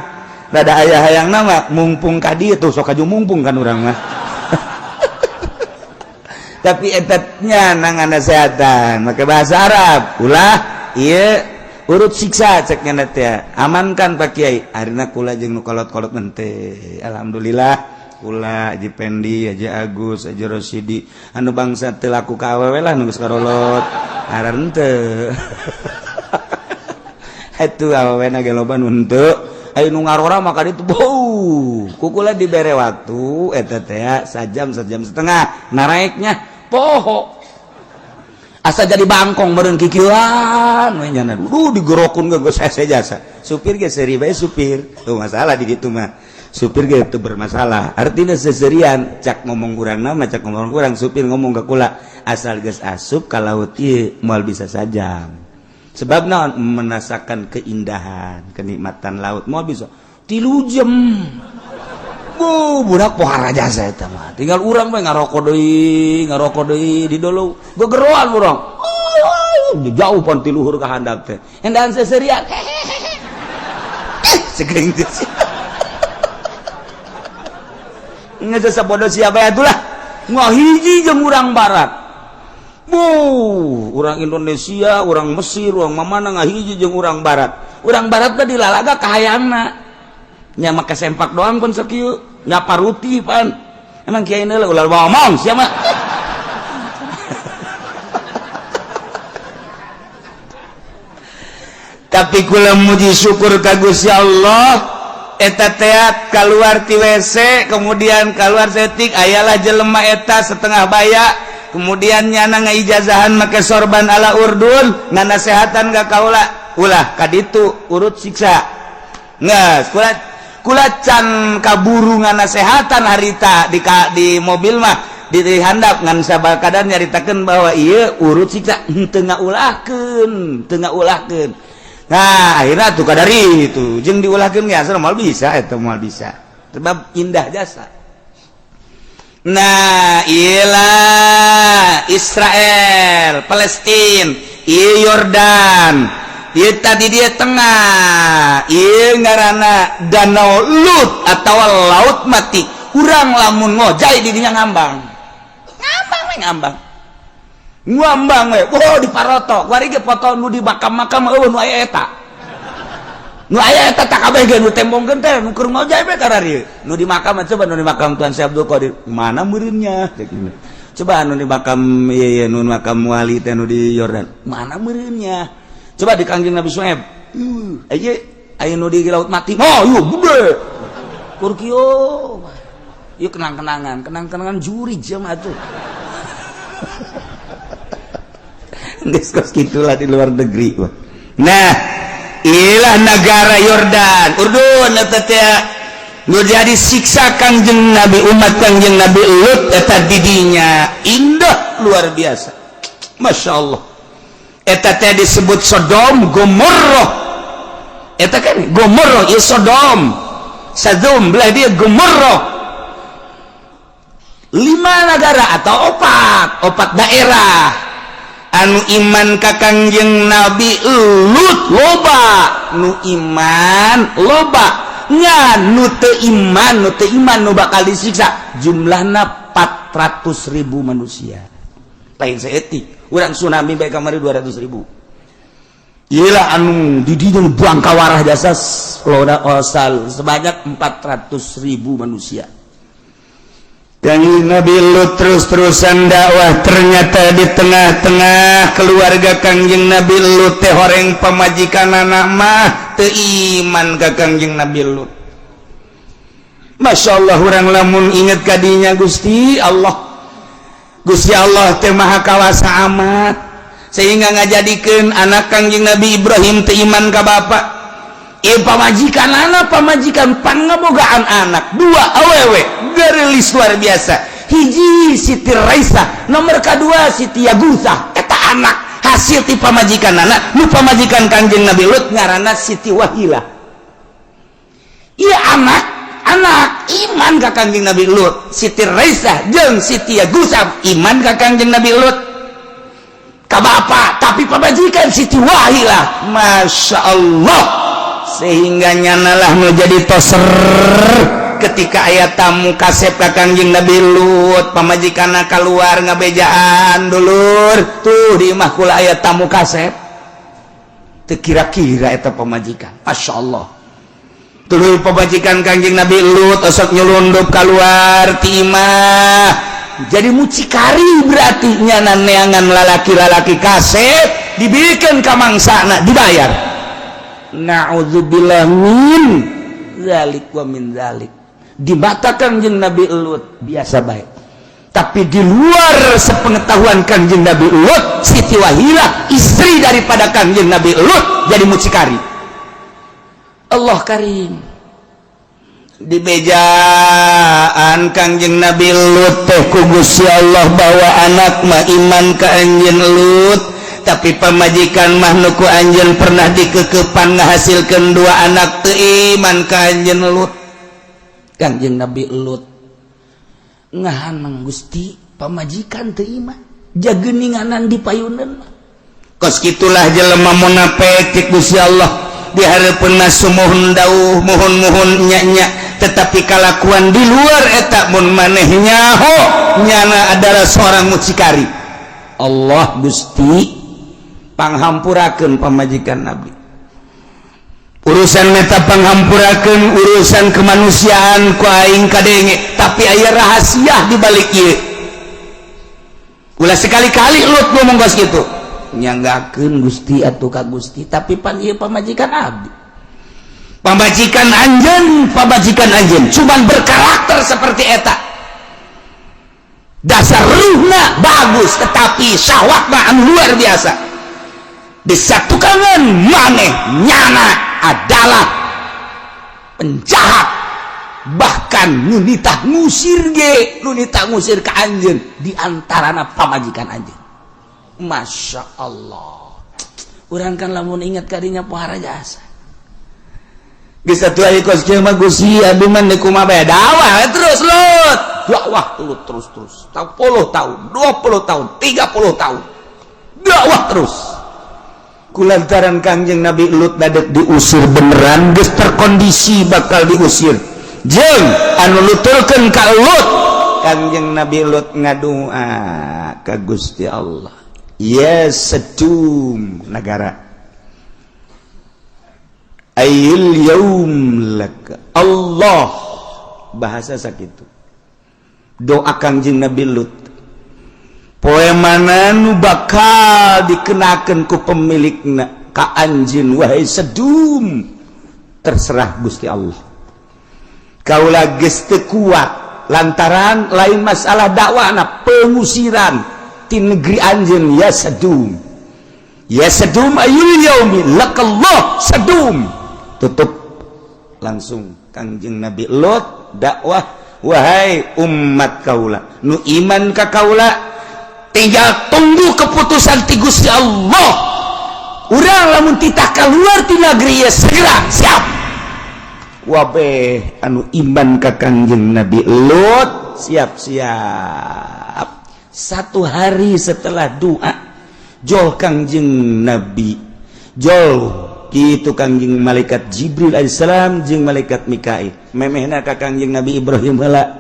rada aya hayang nama mumpung ka dieu tuh, sok aju mumpung kan urang mah. Tapi eta nyana nganasehatan make bahasa Arab, ulah ieu urut siksa cek nyana teh, amankan Pak Kiai. Arina kula jeung nu kolot-kolot mente, alhamdulillah kula, Haji Pendi, Haji Agus, Haji Rosidi, anu bangsa teu laku ka awewe lah, nu geus karolot aran teu atuh awewe na ge loba nu henteu. Aya nu ngarora maka ditu bau kukula dibere waktu eta teh sajam, sajam setengah naraeknya poho asa jadi bangkong meureun kikieuan we nyana. Duh, digerokun ge geus hese jasa supir ge seuri bae. Supir tuh masalah di ditu mah, supir ge teu bermasalah, artinya seserian cak ngomong kurang nama, cak ngomong kurang supir ngomong ke kula, asal geus asup ka laut ieu moal bisa sajam, sebab naon, menasakan keindahan kenikmatan laut moal bisa 3 jam. Bu, budak pohara jasa eta mah, tinggal urang we ngarokok deui, ngarokok deui di dulu gegeroan urang jauh pon ti luhur ka handap teh endahan seserian segeng teh. Nggak bodoh siapa itulah ngahiji jeung urang barat bu, urang Indonesia, urang Mesir, urang mamana ngahiji jeung urang barat. Urang barat teh dilalaga kahayangna nya make sempak doang pun sakieu nyapa ruti pan. Emang kiai ini ulah ngomong siapa. Tapi kula muji syukur ka Gusti Allah, eta teat keluar ti WC, kemudian keluar setik ayalah jelema eta setengah baya, kemudian nyana ngaijazahan make sorban ala Urdun, nganasehatan ka kaula, ulah kaditu urut siksa. Nges kula kula can kaburu nganasehatan harita di mobil mah di handap, ngan sabakadan nyaritakeun bahwa ieu urut siksa teu ngaulahkeun, teu ngaulahkeun. Nah, akhirnya tuh kadari itu jeung diulahkeun ge asal moal bisa eta, moal bisa sebab indah jasa. Nah, iyalah Israel, Palestina, ieu Yordan, ieu tadi dia tengah, ieu ngaranna Danau Lut atau Laut Mati. Urang lamun ngojay di dinya ngambang, ngambang we, ngambang ngambang we. Oh, di paroto kuari ge foto nu di makam-makam eueuh nu aya eta, nu aya eta tak kabeh ge nu tembongkeun teh nu keur ngojay we kararieu. Nu di makam, coba nu di makam Tuan Syekh Abdul Qadir mana meureunnya, coba nu di makam ieu, nu makam wali teh nu di Yordan mana meureunnya, coba di Kangjeng Nabi Suhaib aya, aya nu di Laut Mati. Oh, ieu gede kur kieu ieu kenang-kenangan, kenang-kenangan juri jam atuh. Geus gitulah di luar negeri. Nah, ilah negara Yordan, Urdun eta teh nu jadi siksa Kangjeng Nabi, umat Kangjeng Nabi Lut eta didinya indah luar biasa. Masya Allah. Eta teh disebut Sodom Gomorrah. Eta kan Gomorrah ieu Sodom. Sadum belah dia Gomorrah. 5 negara atau opat daerah anu iman ka Kangjeng Nabi Lut loba, nu iman loba nya, nu teu iman, nu teu iman nu bakal disiksa jumlahna 400.000 manusia. Lain saeutik, urang tsunami bae kamari 200.000. Iyalah anu di dinya buang kawarah jasa loda osal sebanyak 400.000 manusia. Kangjeng Nabi Lut terus-terusan dakwah. Ternyata di tengah-tengah keluarga Kangjeng Nabi Lut teh horeng pamajikan anak mah teu iman ka Kangjeng Nabi Lut. Masya Allah, urang lamun inget kadinya, Gusti Allah, Gusti Allah teh maha kawasa amat sehingga ngajadikeun anak Kangjeng Nabi Ibrahim teu iman ka bapak. Ieu pamajikan anak, pamajikan pangabogaan anak dua awewe geulis luar biasa. Hiji Siti Raisa, nomor kedua Siti Yagusa. Eta anak hasil ti pamajikan anak nu pamajikan Kangjeng Nabi Lut ngaranna Siti Wahila. Ieu anak anak iman ka Kangjeng Nabi Lut. Siti Raisa jeung Siti Yagusa iman ka Kangjeng Nabi Lut, ka bapak. Tapi pamajikan Siti Wahila, Masya Allah, sehingga nyanalah menjadi toser ketika aya tamu kasep ka Kangjeng Nabi Lut. Pamajikan keluar ngabejaan, "Dulur, tuh di imah kula aya tamu kasep." Teu kira-kira eta pamajikan. Masya Allah, tuluy pamajikan Kangjeng Nabi Lut osok nyelundup keluar ti imah jadi mucikari. Berarti nyana neangan lalaki-lalaki kasep, dibikeun ka mangsana, dibayar. Na'udzubillah min zalik wa min zalik. Di mata Kangjeng Nabi Lut biasa baik, tapi di luar sepengetahuan Kangjeng Nabi Lut, Siti Wahila istri daripada Kangjeng Nabi Lut jadi mucikari. Allah Karim. Di bejaan Kangjeng Nabi Lut teh ku Gusti Allah bahwa anak mah iman ka anjeun Lut, tapi pamajikan mah nu ku anjeun pernah dikekepan ngahasilkeun dua anak teu iman ka anjeun Lut. Kangjeng Nabi Lut ngahanang, "Gusti, pamajikan teu iman, jageninganan di payunan." Kos kitulah jelema munafik. Cek Gusti Allah, di hareupeun mah sumuhun dauh, muhun-muhun nya-nya, tetapi kalakuan di luar eta mun maneh nyaho nyana adalah seorang mucikari. Allah, Gusti, panghampurakeun pamajikan Nabi. Urusan meta panghampurakeun, urusan kemanusiaan ku aing kadenge, tapi aya rahasia di balik ieu. Ulah sekali-kali Lut ngomong kos kitu. Nyanggakeun Gusti atuh ka Gusti, tapi pan ieu pamajikan abdi, pamajikan anjeun, pamajikan anjeun cuman berkarakter seperti eta. Dasar ruhna bagus, tetapi syahwat mah anu luar biasa. Disatukan maneh nyana adalah penjahat, bahkan nu nitah ngusir ge, nu nitah ngusir ke anjeun di antarana pamajikan anjeun. Masya Allah, urang kan lamun ingat kadinya pohara jasa. Geus atuh aya kos kieu mah, Gusti, abdi mah deuk kumaha bae. Dakwah terus Lut, dakwah Lut terus terus 10 tahun, 20 tahun, 30 tahun, dakwah terus. Kulantaran Kangjeng Nabi Lut dadek diusir beneran, geus terkondisi bakal diusir jeung anu nuturkeun ka Lut, Kangjeng Nabi Lut ngadua ka Gusti Allah, "Ya Sedum negara, ayil yaum laka Allah." Bahasa sakitu doa Kangjeng Nabi Lut. Poe mana nu bakal dikenakan ku pemilikna ka anjeun, wahai Sedum? Terserah Gusti Allah. Kaula geus teu kuat lantaran lain masalah dakwahna, pengusiran ti negeri anjeun. Ya Sedum, ya Sedum, ayul yaumi lakallah. Sedum, tutup langsung Kangjeng Nabi Lot dakwah, "Wahai umat kaula nu iman ka kaula, tinggal tunggu keputusan ti Gusti Allah. Urang lamun titah keluar ti negeri ya segera siap." Wabeh anu iman ka Kangjeng Nabi Lut siap-siap. Satu hari setelah doa jol Kangjeng Nabi, jol kitu Kangjeng malaikat Jibril alaihissalam jeung malaikat Mikail memehna ka Kangjeng Nabi Ibrahim heula.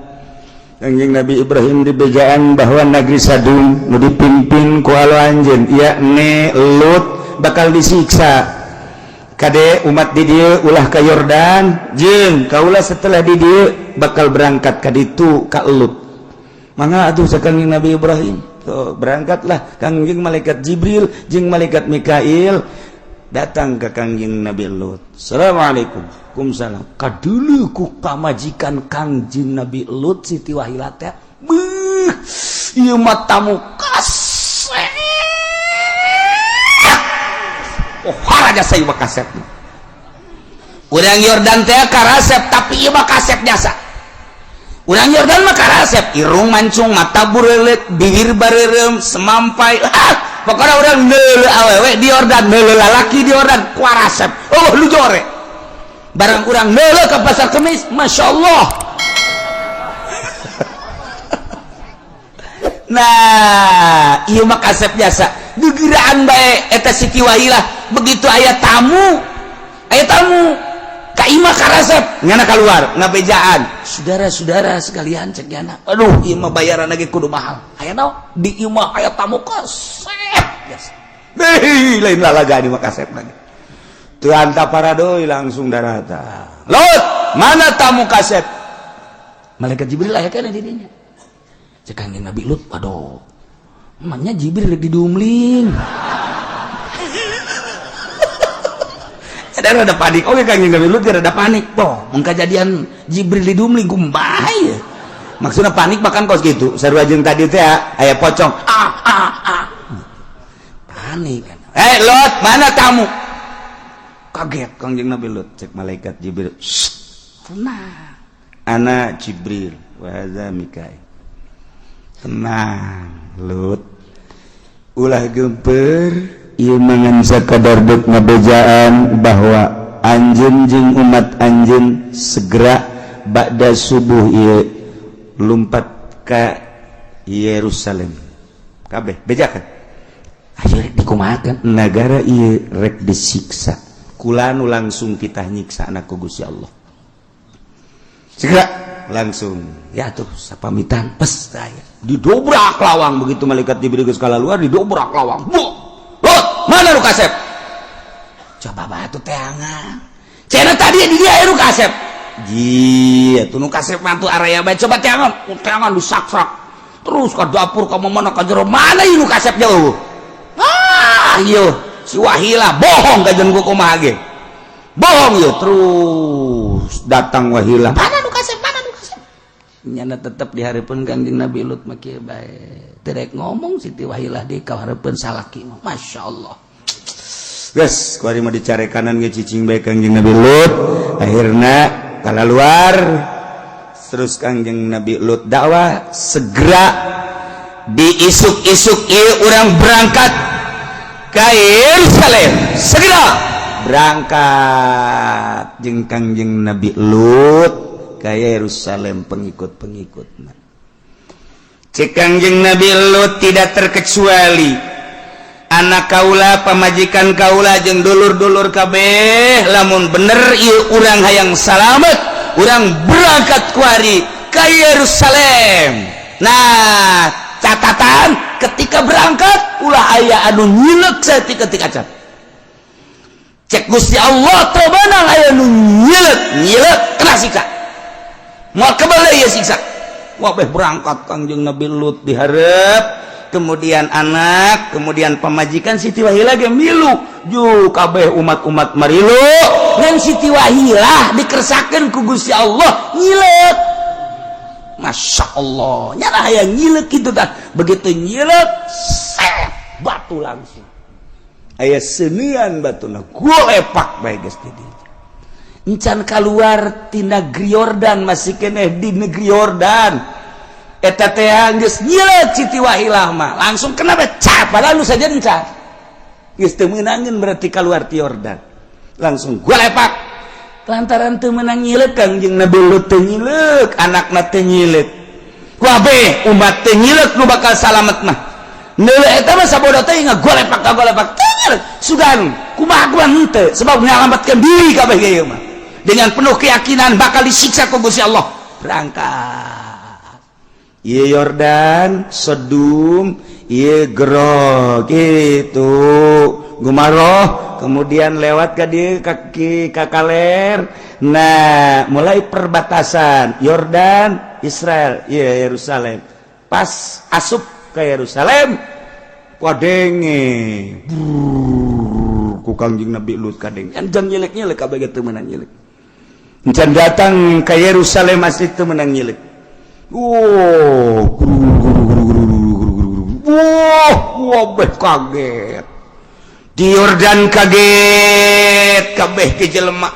Kangjeng Nabi Ibrahim dibejaan bahwa negeri Sadum nu dipimpin ku alo anjeun, yakni Lut, bakal disiksa. Kade umat di dieu ulah ka Yordan, jeung kaula setelah di dieu bakal berangkat ka ditu ka Lut. Mangga atuh cek Kangjeng Nabi Ibrahim. Tuh, berangkatlah Kangjeng malaikat Jibril jeung malaikat Mikail datang ke Kangjeng Nabi Lut. Assalamualaikum. Waalaikumsalam. Kadulu ku pamajikan Kangjeng Nabi Lut, Siti Wahilah teh. Beuh, ieu mah tamu kasep. Oh, haraja saya mah kasep. Urang Yordan teh karasep, tapi ieu mah kasep jasa. Urang Yordan mah karasep, irung mancung, mata bureulek, bibir bareureum, semampai. Ah, pokoknya urang neuleu awewe di Yordan, neuleu lalaki di Yordan, kuarasep. Oh, lu jore. Barang urang neuleu ke Pasar Kemis, Masya Allah. Nah, ieu mah kasep jasa. Gegeraan bae eta Siti Wahilah, begitu aya tamu, aya tamu ka imah karasep, ngana keluar ngabejaan. Saudara-saudara sekalian, cek nyana. Aduh, ieu mah bayaran lagi kudu mahal. Aya naon? Di imah aya tamu kasep jasa. Hei, lain lalaga di mah kasep lagi. Tuh anta paradoi langsung darata. Lot, mana tamu kasep? Malaikat Jibril aya keneh di dinya. Cek Kangjeng Nabi Lut, waduh. Emangnya Jibril lagi didumling. Ada rada panik. Oke, Kangjeng Nabi Lut rada panik. Boh, mun kajadian Jibril didumling kumaha. Maksudnya panik bahkan kos gitu. Sarua jeung tadi teh aya pocong. Ah ah ah. Panik kan. Eh, Lot, mana tamu? Kaget Kangjeng Nabi Lut, cek malaikat Jibril. Tenang. Ana Jibril wa hadza Mikail. Tenang, Lut. Ulah gemper, ieu mangan sakadar deuk ngabejaan bahwa anjeun jeung umat anjeun segera ba'da subuh ieu lumpat ka Yerusalem. Kabeh bejakan. Ayo rek dikumahakeun nagara ieu rek disiksa. Kulanu langsung kita nyiksa anak ku Gusti Allah. Segera langsung ya tuh sapamitan pes saya didobrak lawang. Begitu malaikat diberi ke skala luar, didobrak lawang. Bu, Lot, mana lu kasep? Coba batu teangan cina tadi di dia lu kasep. Ji, tuh nu kasep mantu area bae, coba teangan, teangan disaksak terus ke dapur, ke mana, ke jero, mana ieu nu kasep jauh. Ah, ieu si Wahilah bohong ka jeung kumaha ge. Bohong ieu. Terus datang Wahilah, mana nu kasep, mana nu kasep? Nyana tetep dihareupeun Kangjeng Nabi Lut mah kieu bae. Teu rek ngomong Siti Wahilah di ka hareupeun salaki mah. Masya Allah. Geus kuari mah dicarekanan ge cicing bae Kangjeng Nabi Lut. Akhirna kalaluar terus Kangjeng Nabi Lut dakwah segera diisuk-isuk ieu urang berangkat ka Yerusalem. Segera berangkat jeung Kangjeng Nabi Lut ka Yerusalem pengikut-pengikutna. Cek Kangjeng Nabi Lut tidak terkecuali anak kaula, pamajikan kaula jeung dulur-dulur kabeh, lamun bener ieu urang hayang salamet, urang berangkat kuari ka Yerusalem. Nah, catatan ketika berangkat ulah aya anu nyilek saeutik-eutik acan. Cek Gusti Allah teu beunang aya nu nyilek, nyilek kena siksa. Moal kebal deui ieu siksa. Wah, beh berangkat Kangjeng Nabi Lut dihareup, kemudian anak, kemudian pamajikan Siti Wahilah ge milu, ju kabeh umat-umat marilu, ngan Siti Wahilah dikersakeun ku Gusti Allah nyilek. Masya Allah, nyana hayang nyilek gitu tah. Begitu nyilek, set batu langsung. Aya senian batuna golepak bae geus di dieu. Encan keluar ti negeri Yordan, masih keneh di negeri Yordan. Eta teh geus nyilek Siti Wahilah mah langsung kena becak, padahal nu saja encan. Geus teu meunangeun berarti keluar ti Yordan. Langsung golepak. Lantaran teu meunang nyilek Kangjeng Nabi Lut teu nyilek, anakna teu nyilek. Kabeh umat teu nyilek nu bakal salamet mah. Neuleuh eta mah sabodo teh ngagolepak ngagolepak teu nyilek. Sugan kumaha kumaha henteu sebab nyalametkeun diri kabeh ge ieu mah. Dengan penuh keyakinan bakal disiksa ku Gusti Allah. Berangkat. Ieu Yordan, Sodom, ieu Gero gitu. Gumaroh, kemudian lewat ke dia kaki kakaler. Nah, mulai perbatasan Yordan, Israel, ya Yerusalem. Pas asup ke Yerusalem, kadenge ku Kangjeng Nabi Lut, kadenge jangan nyelek-nyelek kabeh teu meunang nyelek. Encan datang ke Yerusalem masih teu meunang nyelek. Oh, wah, wabeh kaget di Yordan, kaget kabeh ke jelema,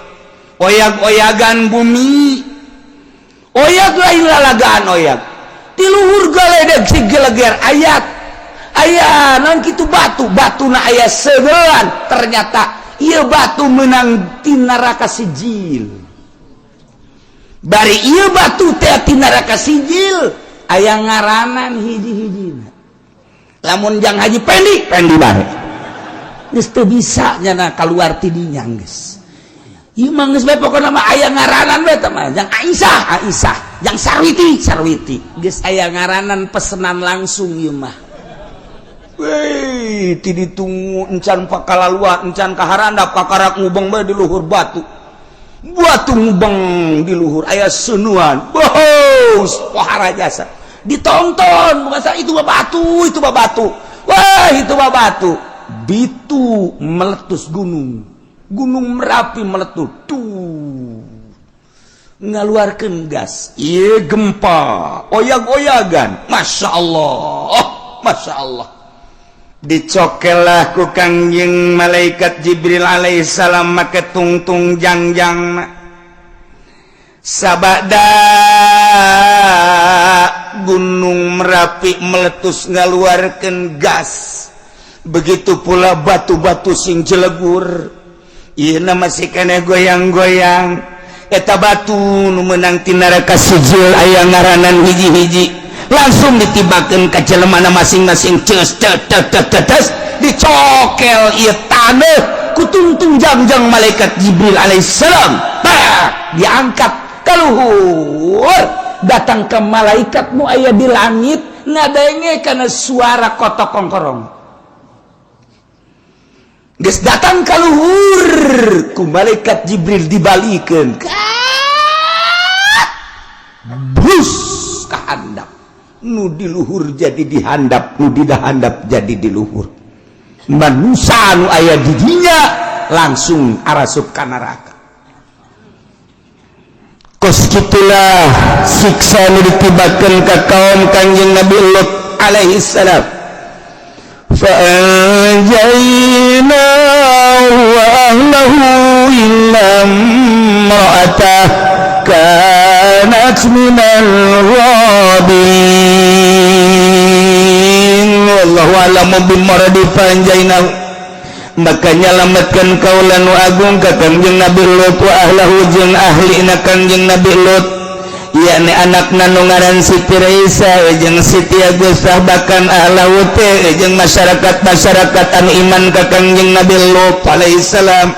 oyag-oyagan bumi, oyag lain lalagaan, oyag di luhur galedeg si geleger, ayat aya naon kitu, batu batu na aya segelan. Ternyata ieu batu menang ti neraka Sijil. Bari ieu batu teh ti neraka Sijil aya ngaranan hiji-hiji. Lamun jang Haji Pendi, Pendi bae geus teu bisa nyana keluar ti dinya. Geus ieu mah geus bae, pokona mah aya ngaranan bae teh mah. Jang Aisyah, Aisyah, jang Sarwiti, Sarwiti, geus aya ngaranan, pesenan langsung ieu mah. Weh, ti ditunggu encan pakalaluan, encan kaharandap, kakarak ngubeng bae di luhur batu. Batu ngubeng di luhur aya seunuan. Bohos, pohara jasa. Ditonton, bukan itu mah batu, itu mah batu. Wah, itu mah batu. Bitu meletus gunung. Gunung Merapi meletus. Tuh. Ngaluarkeun gas. Ieu gempa, oyag-oyagan. Masya Allah. Oh, Masya Allah. Dicokelah ku Kangjeng malaikat Jibril alaihissalam make tungtung jangjang. Sabada Gunung Merapi meletus ngaluarkan gas, begitu pula batu-batu sing jelegur. Ieu masih kene goyang-goyang. Eta batu nu meunang ti neraka Sijil aya ngaranan hiji-hiji, langsung ditibakeun ka jelemana masing-masing. Ces cet cet cet ces, dicokel ieu taneuh ku tungtung jangjang malaikat Jibril alaihissalam. Bah, diangkat ka luhur, datang ke malaikat mu aya di langit, ngadenge karena suara kotok kongkorong. Geus datang ka luhur, ku malaikat Jibril dibalikeun, bus ka handap. Nu di luhur jadi dihandap, nu di handap jadi di luhur. Manusia nu aya di dinya langsung arasup ka neraka. Kos kitulah siksa nu ditibakeun ka kaum Kangjeng Nabi Lut alaihi salam. فأنجيناه وأهله إلا امرأته كانت من الغابرين. والله أعلم بمراد فأنجيناه. Maka nyalametkan kaula nu agung ka Kangjeng Nabi Lut, wa ahlahu jeung ahlina Kangjeng Nabi Lut, yakni anakna nu ngaran Siti Raisa jeung Siti Agusah, bahkan ahlahu teh jeung masyarakat-masyarakat anu iman ka Kangjeng Nabi Lut alaihissalam,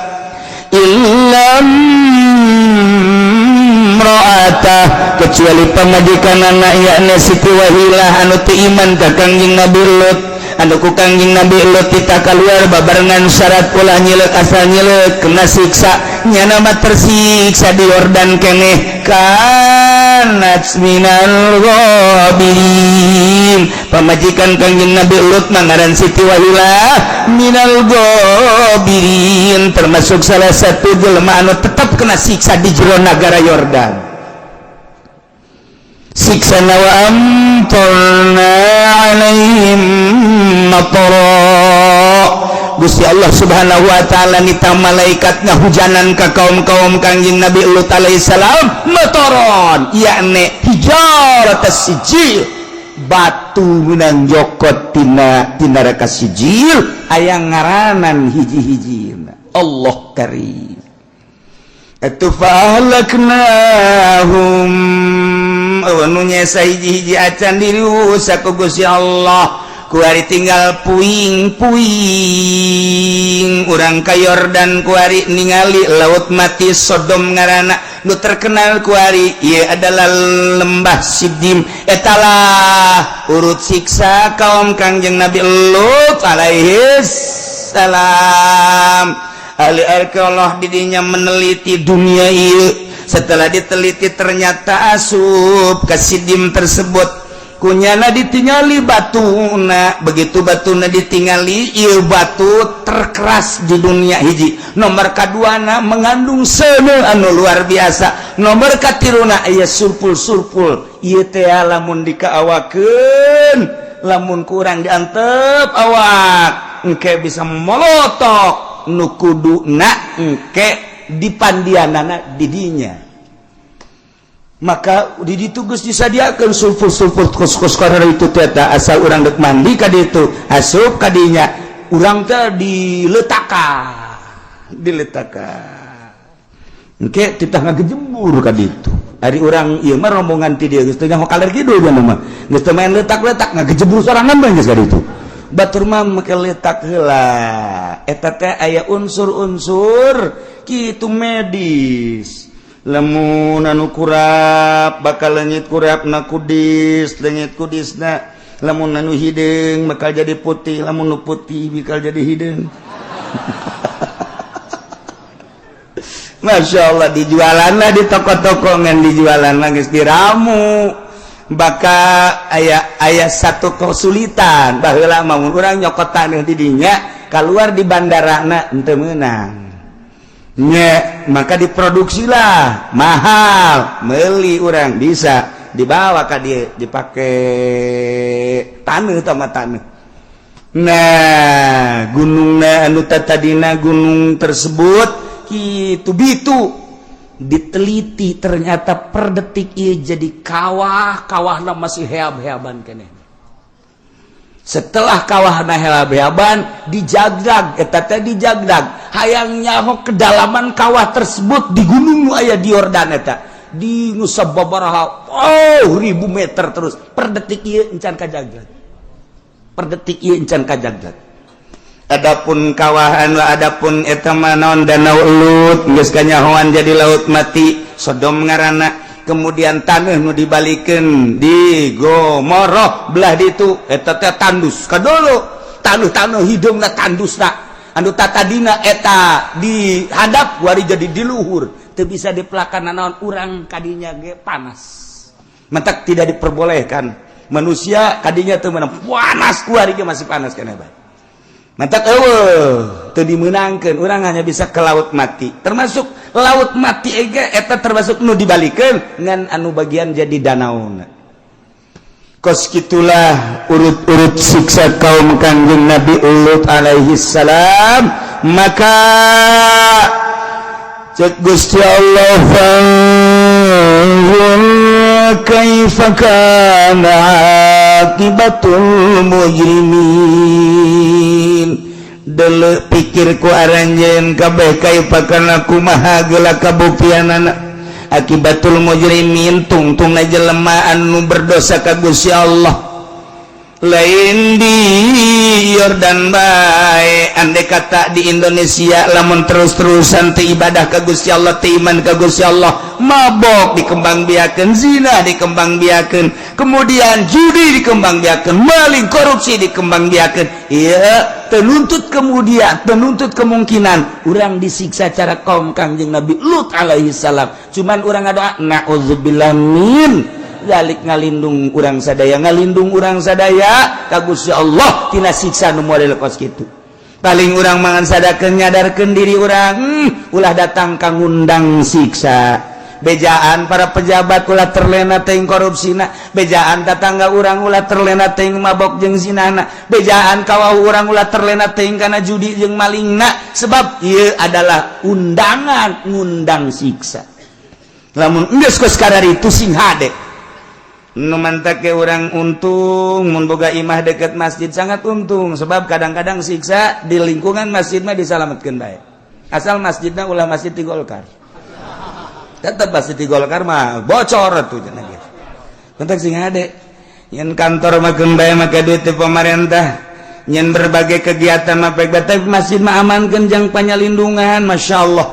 illa imro'atah, kecuali pamajikan anak, yakni Siti Wahilah anu teu iman ka Kangjeng Nabi Lut, anu ku Kangjeng Nabi Lut kita keluar babarengan syarat ulah nyilek, asal nyilek kena siksa. Nyana mah tersiksa di Yordan keneh. Kanat minal ghabirin, pamajikan Kangjeng Nabi Lut mangaran Siti Wahilah, minal ghabirin, termasuk salah satu jelema anu tetap kena siksa di jero nagara Yordan. Siksa wa amtarna alaihim matara. Gusti Allah Subhanahu wa taala nita malaikat ngahujanan ka kaum-kaum Kangjeng Nabi Lut alaihi salam mataron, yakni hijaratas sijil, batu menang jokot tina tina neraka Sijil aya ngaranan hiji-hiji. Allah karim. Atuh fahlaknahum, nu nyesa hiji-hiji acan dirusak ku Gusti Allah. Kuari tinggal puing-puing. Urang ka Yordan kuari ningali Laut Mati, Sodom ngaranna nu terkenal kuari. Ieu adalah lembah Sidim. Etalah urut siksa kaum Kangjeng Nabi Lut alaihi salam. Ahli arkeolog didinya meneliti dunia ieu. Setelah diteliti, ternyata asup ke Sidim tersebut. Kunyana ditinggali batuna. Begitu batuna ditinggali, ieu batu terkeras di dunia hiji, nomor kaduana mengandung seuneu anu luar biasa, nomor katiluna aya sulpul-sulpul. Ieu teh lamun dikaawakeun, lamun kurang diantep awak, engke bisa molotok nu kuduna engke dipandianana didinya. Maka di ditu geus disadiakeun sulfur-sulfur kos-kos karena itu teh. Asal urang dek mandi ka ditu, asup ka dinya, urang teh diletakan, diletakan, engke titah ngagejembur ka ditu. Ari urang ieu mah rombongan ti dieu geus teu nyaho kaler kidul mah, geus teu main letak-letak, ngagejembur sorangan bae geus ka ditu. Batur mah make letak heula. Eta teh aya unsur-unsur kitu medis. Lamun anu kurap bakal leungit kurapna, kudis leungit kudisna. Lamun anu hideung bakal jadi putih, lamun nu putih bakal jadi hideung. Masya Allah, dijualan lah di toko-toko, ngan dijualan lah geus diramu. Bakal aya aya satu kesulitan. Baheula mah mun urang nyokot taneuh di dinya, keluar di bandarana henteu meunang nya, maka diproduksilah mahal, meli orang bisa dibawa ka dia, dipakai tanah sama tanah. Nah, gunungna anu tadina gunung tersebut kitu bitu diteliti, ternyata per detik ieu jadi kawah. Kawahna masih heab-heaban keneh. Setelah kawahna heab-heaban, dijagdag eta teh, dijagdag hayang nyaho kedalaman kawah tersebut di gunung nu aya di Yordan eta di nu sababaraha oh ribu meter. Terus per detik ieu encan kajagdag, per detik ieu encan kajagdag. Adapun kawahan lah, adapun eta mah naon, danau Lut geus kanyahoan jadi laut mati, Sodom ngaranna. Kemudian tanah nu dibalikeun di Gomoroh belah ditu, eta teh tandus kadolo, taneuh-taneuh hideungna, tandusna anu tatadina eta dihadap wari jadi di luhur, teu bisa dipelakan naon. Urang kadinya ge panas, mentak tidak diperbolehkan manusia kadinya teu meunang. Panas kuari ge masih panas keneh bae. Mentak eueuh, teu dimeunangkeun. Urang hanya bisa ke laut mati. Termasuk laut mati ege eta termasuk nu dibalikeun ngan anu bagian jadi danauna. Kos kitulah urut-urut siksa kaum Kangjeng Nabi Lut alaihi salam. Maka cek Gusti Allah, fanzur kaifa kana aqibatul mujrimin. Dele pikir ku aranjeun kabeh, kaifa kana kumaha geula kabuktianana akibatul mujrimin, tungtung jelema anu berdosa ka Gusti Allah. Lain di Yordan bae, andai kata di Indonesia lamun terus-terusan teu ibadah ka Gusti Allah, teu iman ka Gusti Allah, mabok dikembangbiakeun, zina dikembangbiakeun, kemudian judi dikembangbiakeun, maling korupsi dikembangbiakeun, iya tenuntut, kemudian tenuntut kemungkinan urang disiksa cara kaum Kangjeng Nabi Lut alaihi salam. Cuman urang ngadoa naudzubillah min dzalik, ngalindung urang sadaya, ngalindung urang sadaya ka Gusti Allah tina siksa nu model kos kitu. Paling urang mangan sadakeun, nyadarkeun diri urang, ulah datang ka ngundang siksa. Bejaan para pejabat ulah terlena teuing korupsina, bejaan tetangga urang ulah terlena teuing mabok jeung zinana, bejaan kawah urang ulah terlena teuing kana judi jeung malingna, sebab ieu adalah undangan ngundang siksa. Lamun geus kos itu sing hade. Nu mantake urang untung mun boga imah deket masjid, sangat untung, sebab kadang-kadang siksa di lingkungan masjid mah disalametkeun bae, asal masjidna ulah masjid di Golkar. Tetap masjid di Golkar mah bocor tuh cenah ge. Penting sing hade nyen kantor mah keun bae make duit ti pemerintah, nyen berbagai kegiatan mah bae, tapi masjid mah amankeun jang panyalindungan. Masya Allah,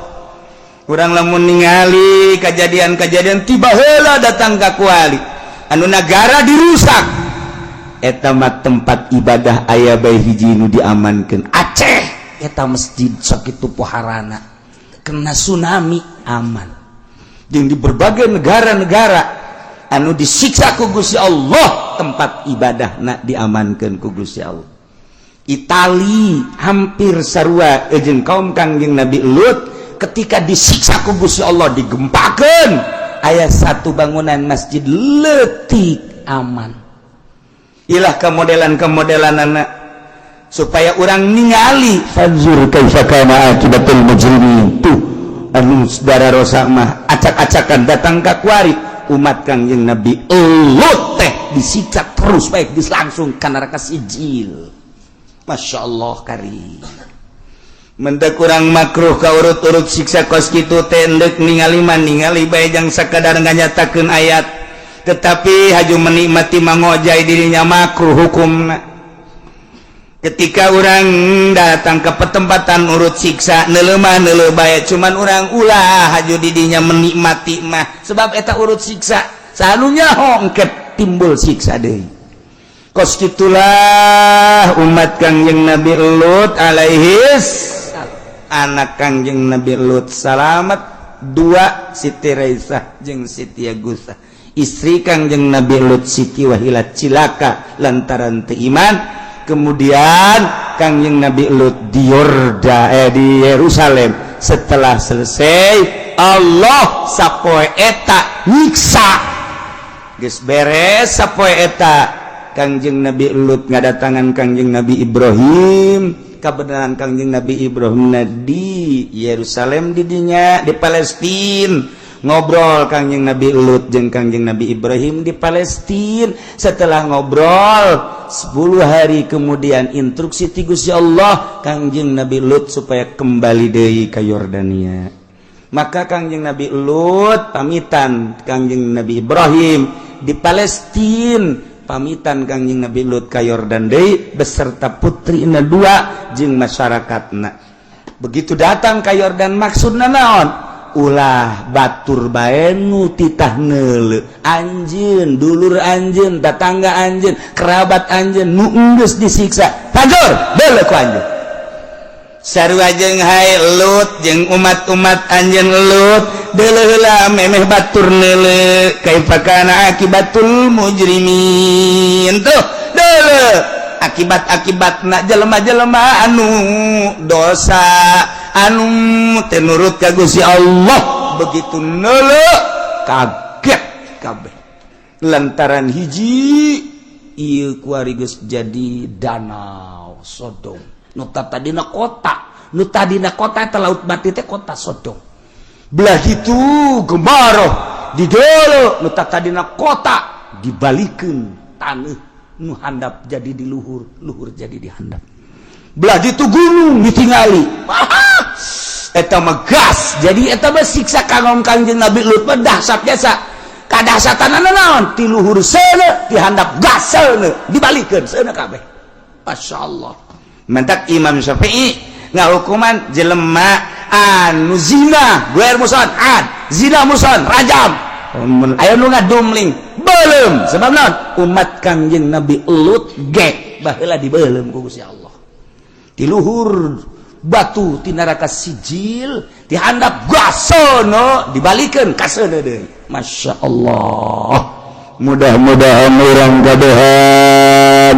urang lamun ningali kejadian-kejadian tiba heula datang ka kuali anu negara dirusak, eta mah tempat ibadah aya bae hiji nu diamankeun, Aceh eta masjid sakitu poharana kena tsunami aman. Jeung di berbagai negara-negara anu disiksa ku Gusti Allah. Tempat ibadah nak diamankan ku Gusti Allah. Itali hampir sarua jeung kaum Kangjeng Nabi Lut. Ketika disiksa ku Gusti Allah, digempakeun, aya satu bangunan masjid letik aman. Ilah kemodelan kemodelan anak supaya orang ningali. Fanzur kaifa kana akibatul mujrimin. Tuh anu saudara rosa mah acak-acakan datang ka kuari. Umat Kangjeng Nabi Lut teh disiksa terus baik langsung ka neraka Sijil. Masya Allah kari Mentek kurang makruh ka urut-urut siksa kos kitu teh. Endek ningali mah ningali bae, jang sakadar nganyatakeun ayat, tetapi haju menikmati mangojai dirinya makruh hukumna. Ketika orang datang ke petempatan urut siksa, neuleuh mah neuleuh bae, cuman orang ulah haju didinya menikmati mah, sebab eta urut siksa selalunya hongket timbul siksa deui. Kos gitulah umat Kangjeng Nabi Lut alaihis. Anak Kangjeng Nabi Lut salamet dua, Siti Raisah jeung Siti Agusa. Istri Kangjeng Nabi Lut, Siti Wahilat, cilaka lantaran teu iman. Kemudian Kangjeng Nabi Lut di Yorda, eh, di Yerusalem. Setelah selesai Allah sapoe eta nyiksa, geus beres sapoe eta Kangjeng Nabi Lut ngadatangan Kangjeng Nabi Ibrahim. Kebenaran Kangjeng Nabi Ibrahim di Yerusalem, didinya di Palestina. Ngobrol Kangjeng Nabi Lut jeung Kangjeng Nabi Ibrahim di Palestina. Setelah ngobrol 10 hari kemudian, instruksi ti Gusti Allah Kangjeng Nabi Lut supaya kembali deui ke Yordania. Maka Kangjeng Nabi Lut pamitan Kangjeng Nabi Ibrahim di Palestina. Pamitan Kangjeng Nabi Lut ka Yordan deui beserta putrina dua jeung masyarakatna. Begitu datang ka Yordan, maksudna naon? Ulah batur bae nu titah neuleu, anjeun, dulur anjeun, tetangga anjeun, kerabat anjeun nu enggeus disiksa, tajur deuleu ku anjeun. Sarua jeung hai Lut jeung umat-umat anjeun Lut, deuleu heula memeh batur neuleu. Kaifa kana akibatul mujrimin? Tuh deuleu akibat-akibatna jelema-jelema anu dosa, anu teu nurut ka Gusti Allah. Begitu neuleu kaget kabeh, lantaran hiji ieu kuari geus jadi danau Sodom. Nu tadina kota, nu tadina kota eta Laut Mati teh kota Sodom. Belah itu gemaroh di dolo, nu tadina kota dibalikeun taneuh, nu handap jadi di luhur, luhur jadi di handap. Belah itu gunung ditingali eta mah gas. Jadi eta mah siksa kanggo Kangjeng Nabi Lut mah dahsyat biasa. Kadahsyatanana naon? Ti luhur seuneu, ti handap gas seuneu, dibalikeun seuneu kabeh. Masya Allah. Mentak Imam Syafi'i ngahukuman jelema anu zina guer muson ad zina muson rajam. Aya nu ngadumling belum, sebab naon? Umat Kangjeng Nabi Lut ge baheula dibeuleum ku Gusti Allah. Di luhur batu ti neraka Sijil, dihandap gasono, dibalikeun kaseuneu deui. Masya Allah. Mudah-mudahan urang kabehan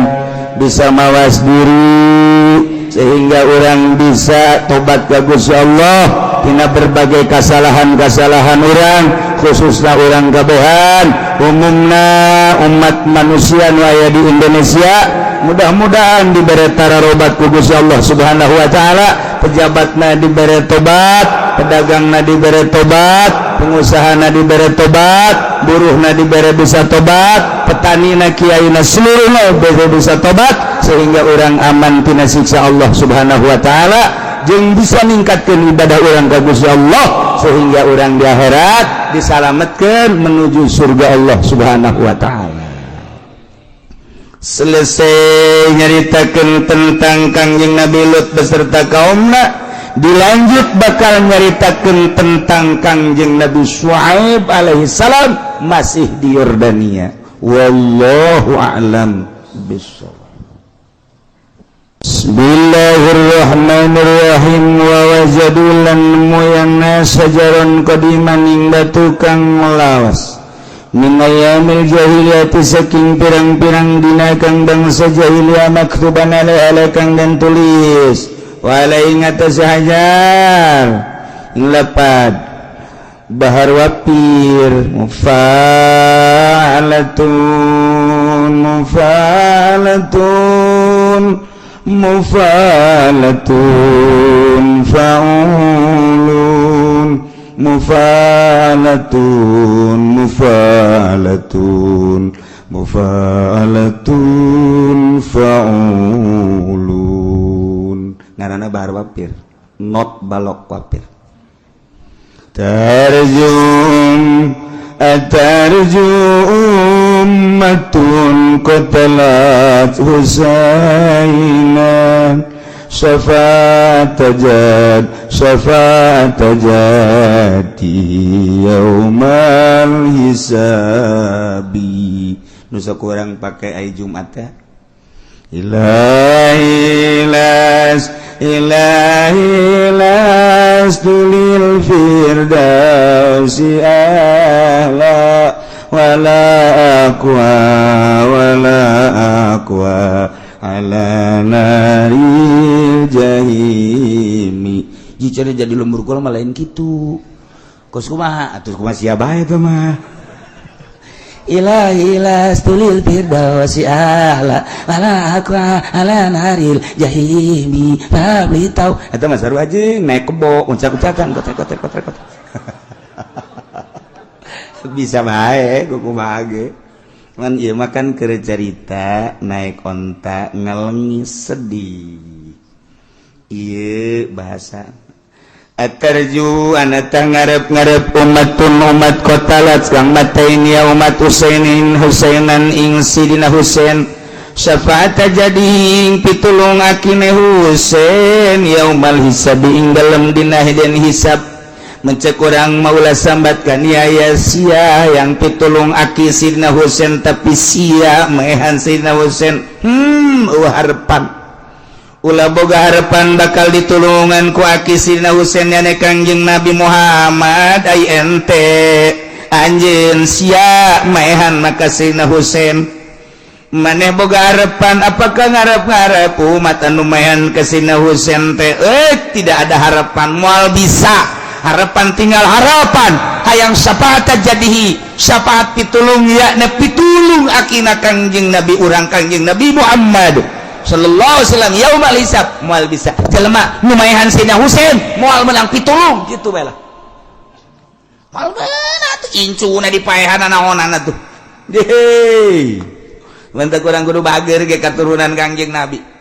bisa mawas diri sehingga orang bisa tobat ke Gusti Allah tina berbagai kesalahan-kesalahan orang, khususnya orang kabehan, umumna umat manusia nu aya di Indonesia. Mudah-mudahan diberi tararobat ku Gusti Allah Subhanahu wa Ta'ala. Pejabatna diberi tobat, pedagangna diberi tobat, pengusahana diberi tobat, buruhna diberi bisa tobat, petanina, kiaina, seluruhna diberi bisa tobat, sehingga orang aman tina siksa Allah Subhanahu wa Ta'ala jeung bisa ningkatkan ibadah orang ka Gusti Allah sehingga orang di akhirat disalamatkan menuju surga Allah Subhanahu wa Ta'ala. Selesai nyaritakan tentang Kangjeng Nabi Lut beserta kaumna, dilanjut bakal nyaritakan tentang Kangjeng Nabi Syuaib alaihi salam masih di Yordania. Wallahu a'lam bishawab. Bismillahirrahmanirrahim. Wa wajadu lan moyangna syajaron qadiman ing batu kang lawas. Min ayyamil jahiliyati, saking pirang-pirang dina kang bangsa jahiliyah, maktuban ala kang den tulis wala ing atas hajar ing lapad bahar wapir mufa'alatun mufa'alatun mufa'alatun fa'ulun mufa'alatun mufa'alatun mufa'alatun fa'ulun. Ngaranna bahar wapir, not balok wapir. Tarjum atarju ummatun qatalat Husainan syafaat jad syafaat jadi yaumal hisabi. Nusa kurang pakai ai Jumat ya. Ilahi las ilahi lastu lil firdausi ahla wala aqwa wala aqwa ala naril jahimi. Jika jadi lembur kula mah lain kitu, kos kumaha atuh, kumaha sia bae teh mah. Ilahi lastu lil firdausi ahla wala aqwa ala naril jahimi fabli tau. Eta mah sarua aja naik kebo uncak-uncakan kotek kotek kotek kotek, bisa bae kumaha ge. Man ieu mah kan keur carita naik onta ngalengis sedih. Ieu bahasa atarju anata ngarep-ngarep umatun umat qatalat kang matain ya umat Husainin Husainan ing sidina Husain, syafaat jadi ing pitulung akine Husain yaumal hisabi ing dalem dina den hisab. Mencek urang maulah sambatkan ya ya sia yang pitulung aki sidina Husain, tapi sia maehan sidina Husain. Eueuh harapan, ulah boga harapan bakal ditulungan ku aki Sidina Husain yane Kangjeng Nabi Muhammad. Ai ente anjeun sia maehan maka Sidina Husain, maneh boga harapan? Apakah ngarep-ngarep umat anu maehan ke Sidina Husain teh? Eh, tidak ada harapan, moal bisa. Harapan tinggal harapan. Hayang syafaat jadihi, syafaat pitulung yakni pitulung akina Kangjeng Nabi urang, Kangjeng Nabi Muhammad sallallahu alaihi wasallam yaumal hisab, moal bisa. Jelema nu maehan Sayyidina Husain moal menang pitulung kitu bae lah, moal meunang tuh incuna dipaehan naonan tuh. Hei, mantap, kurang kudu bager ge katurunan Kangjeng Nabi.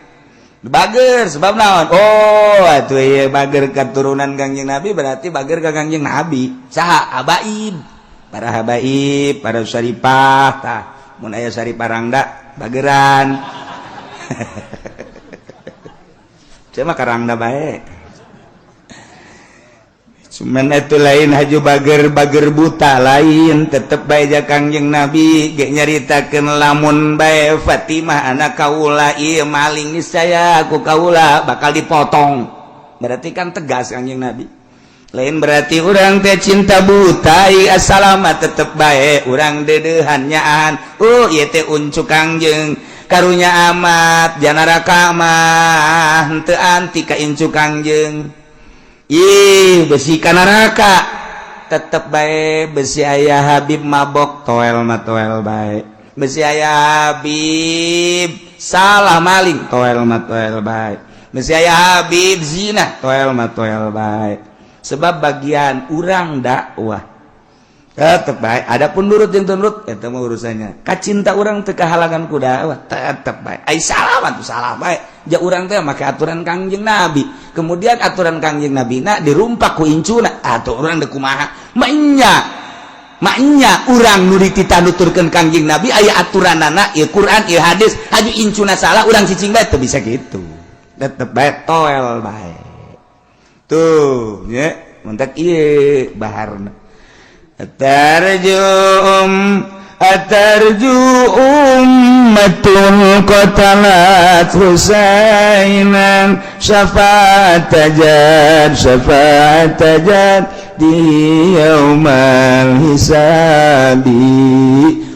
Bager sebab naon? Oh, atuh ieu bager katurunan Kangjeng Nabi, berarti bager ka Kangjeng Nabi. Saha? Habaib. Para habaib, para syarifah tah. Mun aya syarifah rangda bageran. Cuma karangda bae. Cuman itu lain haju bager bager buta lain, tetep bae ja Kangjeng Nabi ge nyaritakeun lamun bae Fatimah anak kaula ieu maling, niscaya aku kaula bakal dipotong. Berarti kan tegas Kangjeng Nabi. Lain berarti urang teh cinta buta asalamat, tetep bae urang deudeuhan nyaan. Oh, ieu teh uncu Kangjeng, karunya amat janaraka mah henteu anti ka incu Kangjeng. Ih, besi ka neraka tetep bae. Besi aya Habib mabok, toel mah toel bae. Besi aya Habib salah maling, toel mah toel bae. Besi aya Habib zina, toel mah toel bae. Sebab bagian urang dakwah tetep bae. Adapun nurut jeung teu nurut eta mah urusannya. Kacinta urang teu kahalangan ku dakwah, tetep bae. Ai salah mah tuh salah bae. Ja urang teh make aturan Kangjeng Nabi, kemudian aturan Kangjeng Nabi na dirumpak ku incuna, atuh urang deuk kumaha? Maenya maknya urang nu dititah nuturkeun Kangjeng Nabi, aya aturanana ieu Quran, ieu hadis, haju incuna salah, urang cicing bae, teu bisa gitu. Tetep bae toel bae tuh nya. Mentak ieu baharna tarjum atarju ummatun qatalat Husainan syafaat jad syafaat jad. Ta'ti yaumal hisabi.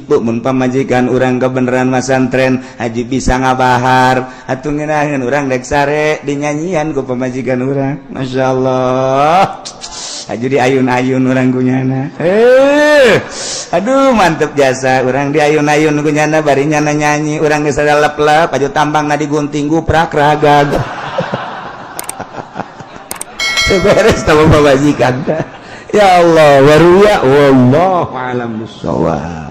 Bu, mun pamajikan urang kebenaran masantren haji bisa ngabahar atuh, ngeunaheun urang dek sare dinyanyian ku pamajikan urang. Masya Allah, haji di ayun-ayun urang kunyana. Aduh, mantep jasa urang di ayun-ayun kunyana, bari nyana nyanyi, urang geus lep-lep aju tambang digunting, guprak ragag, beres sama pamajikan. Ya Allah, waruya, wallahu alam bissawab.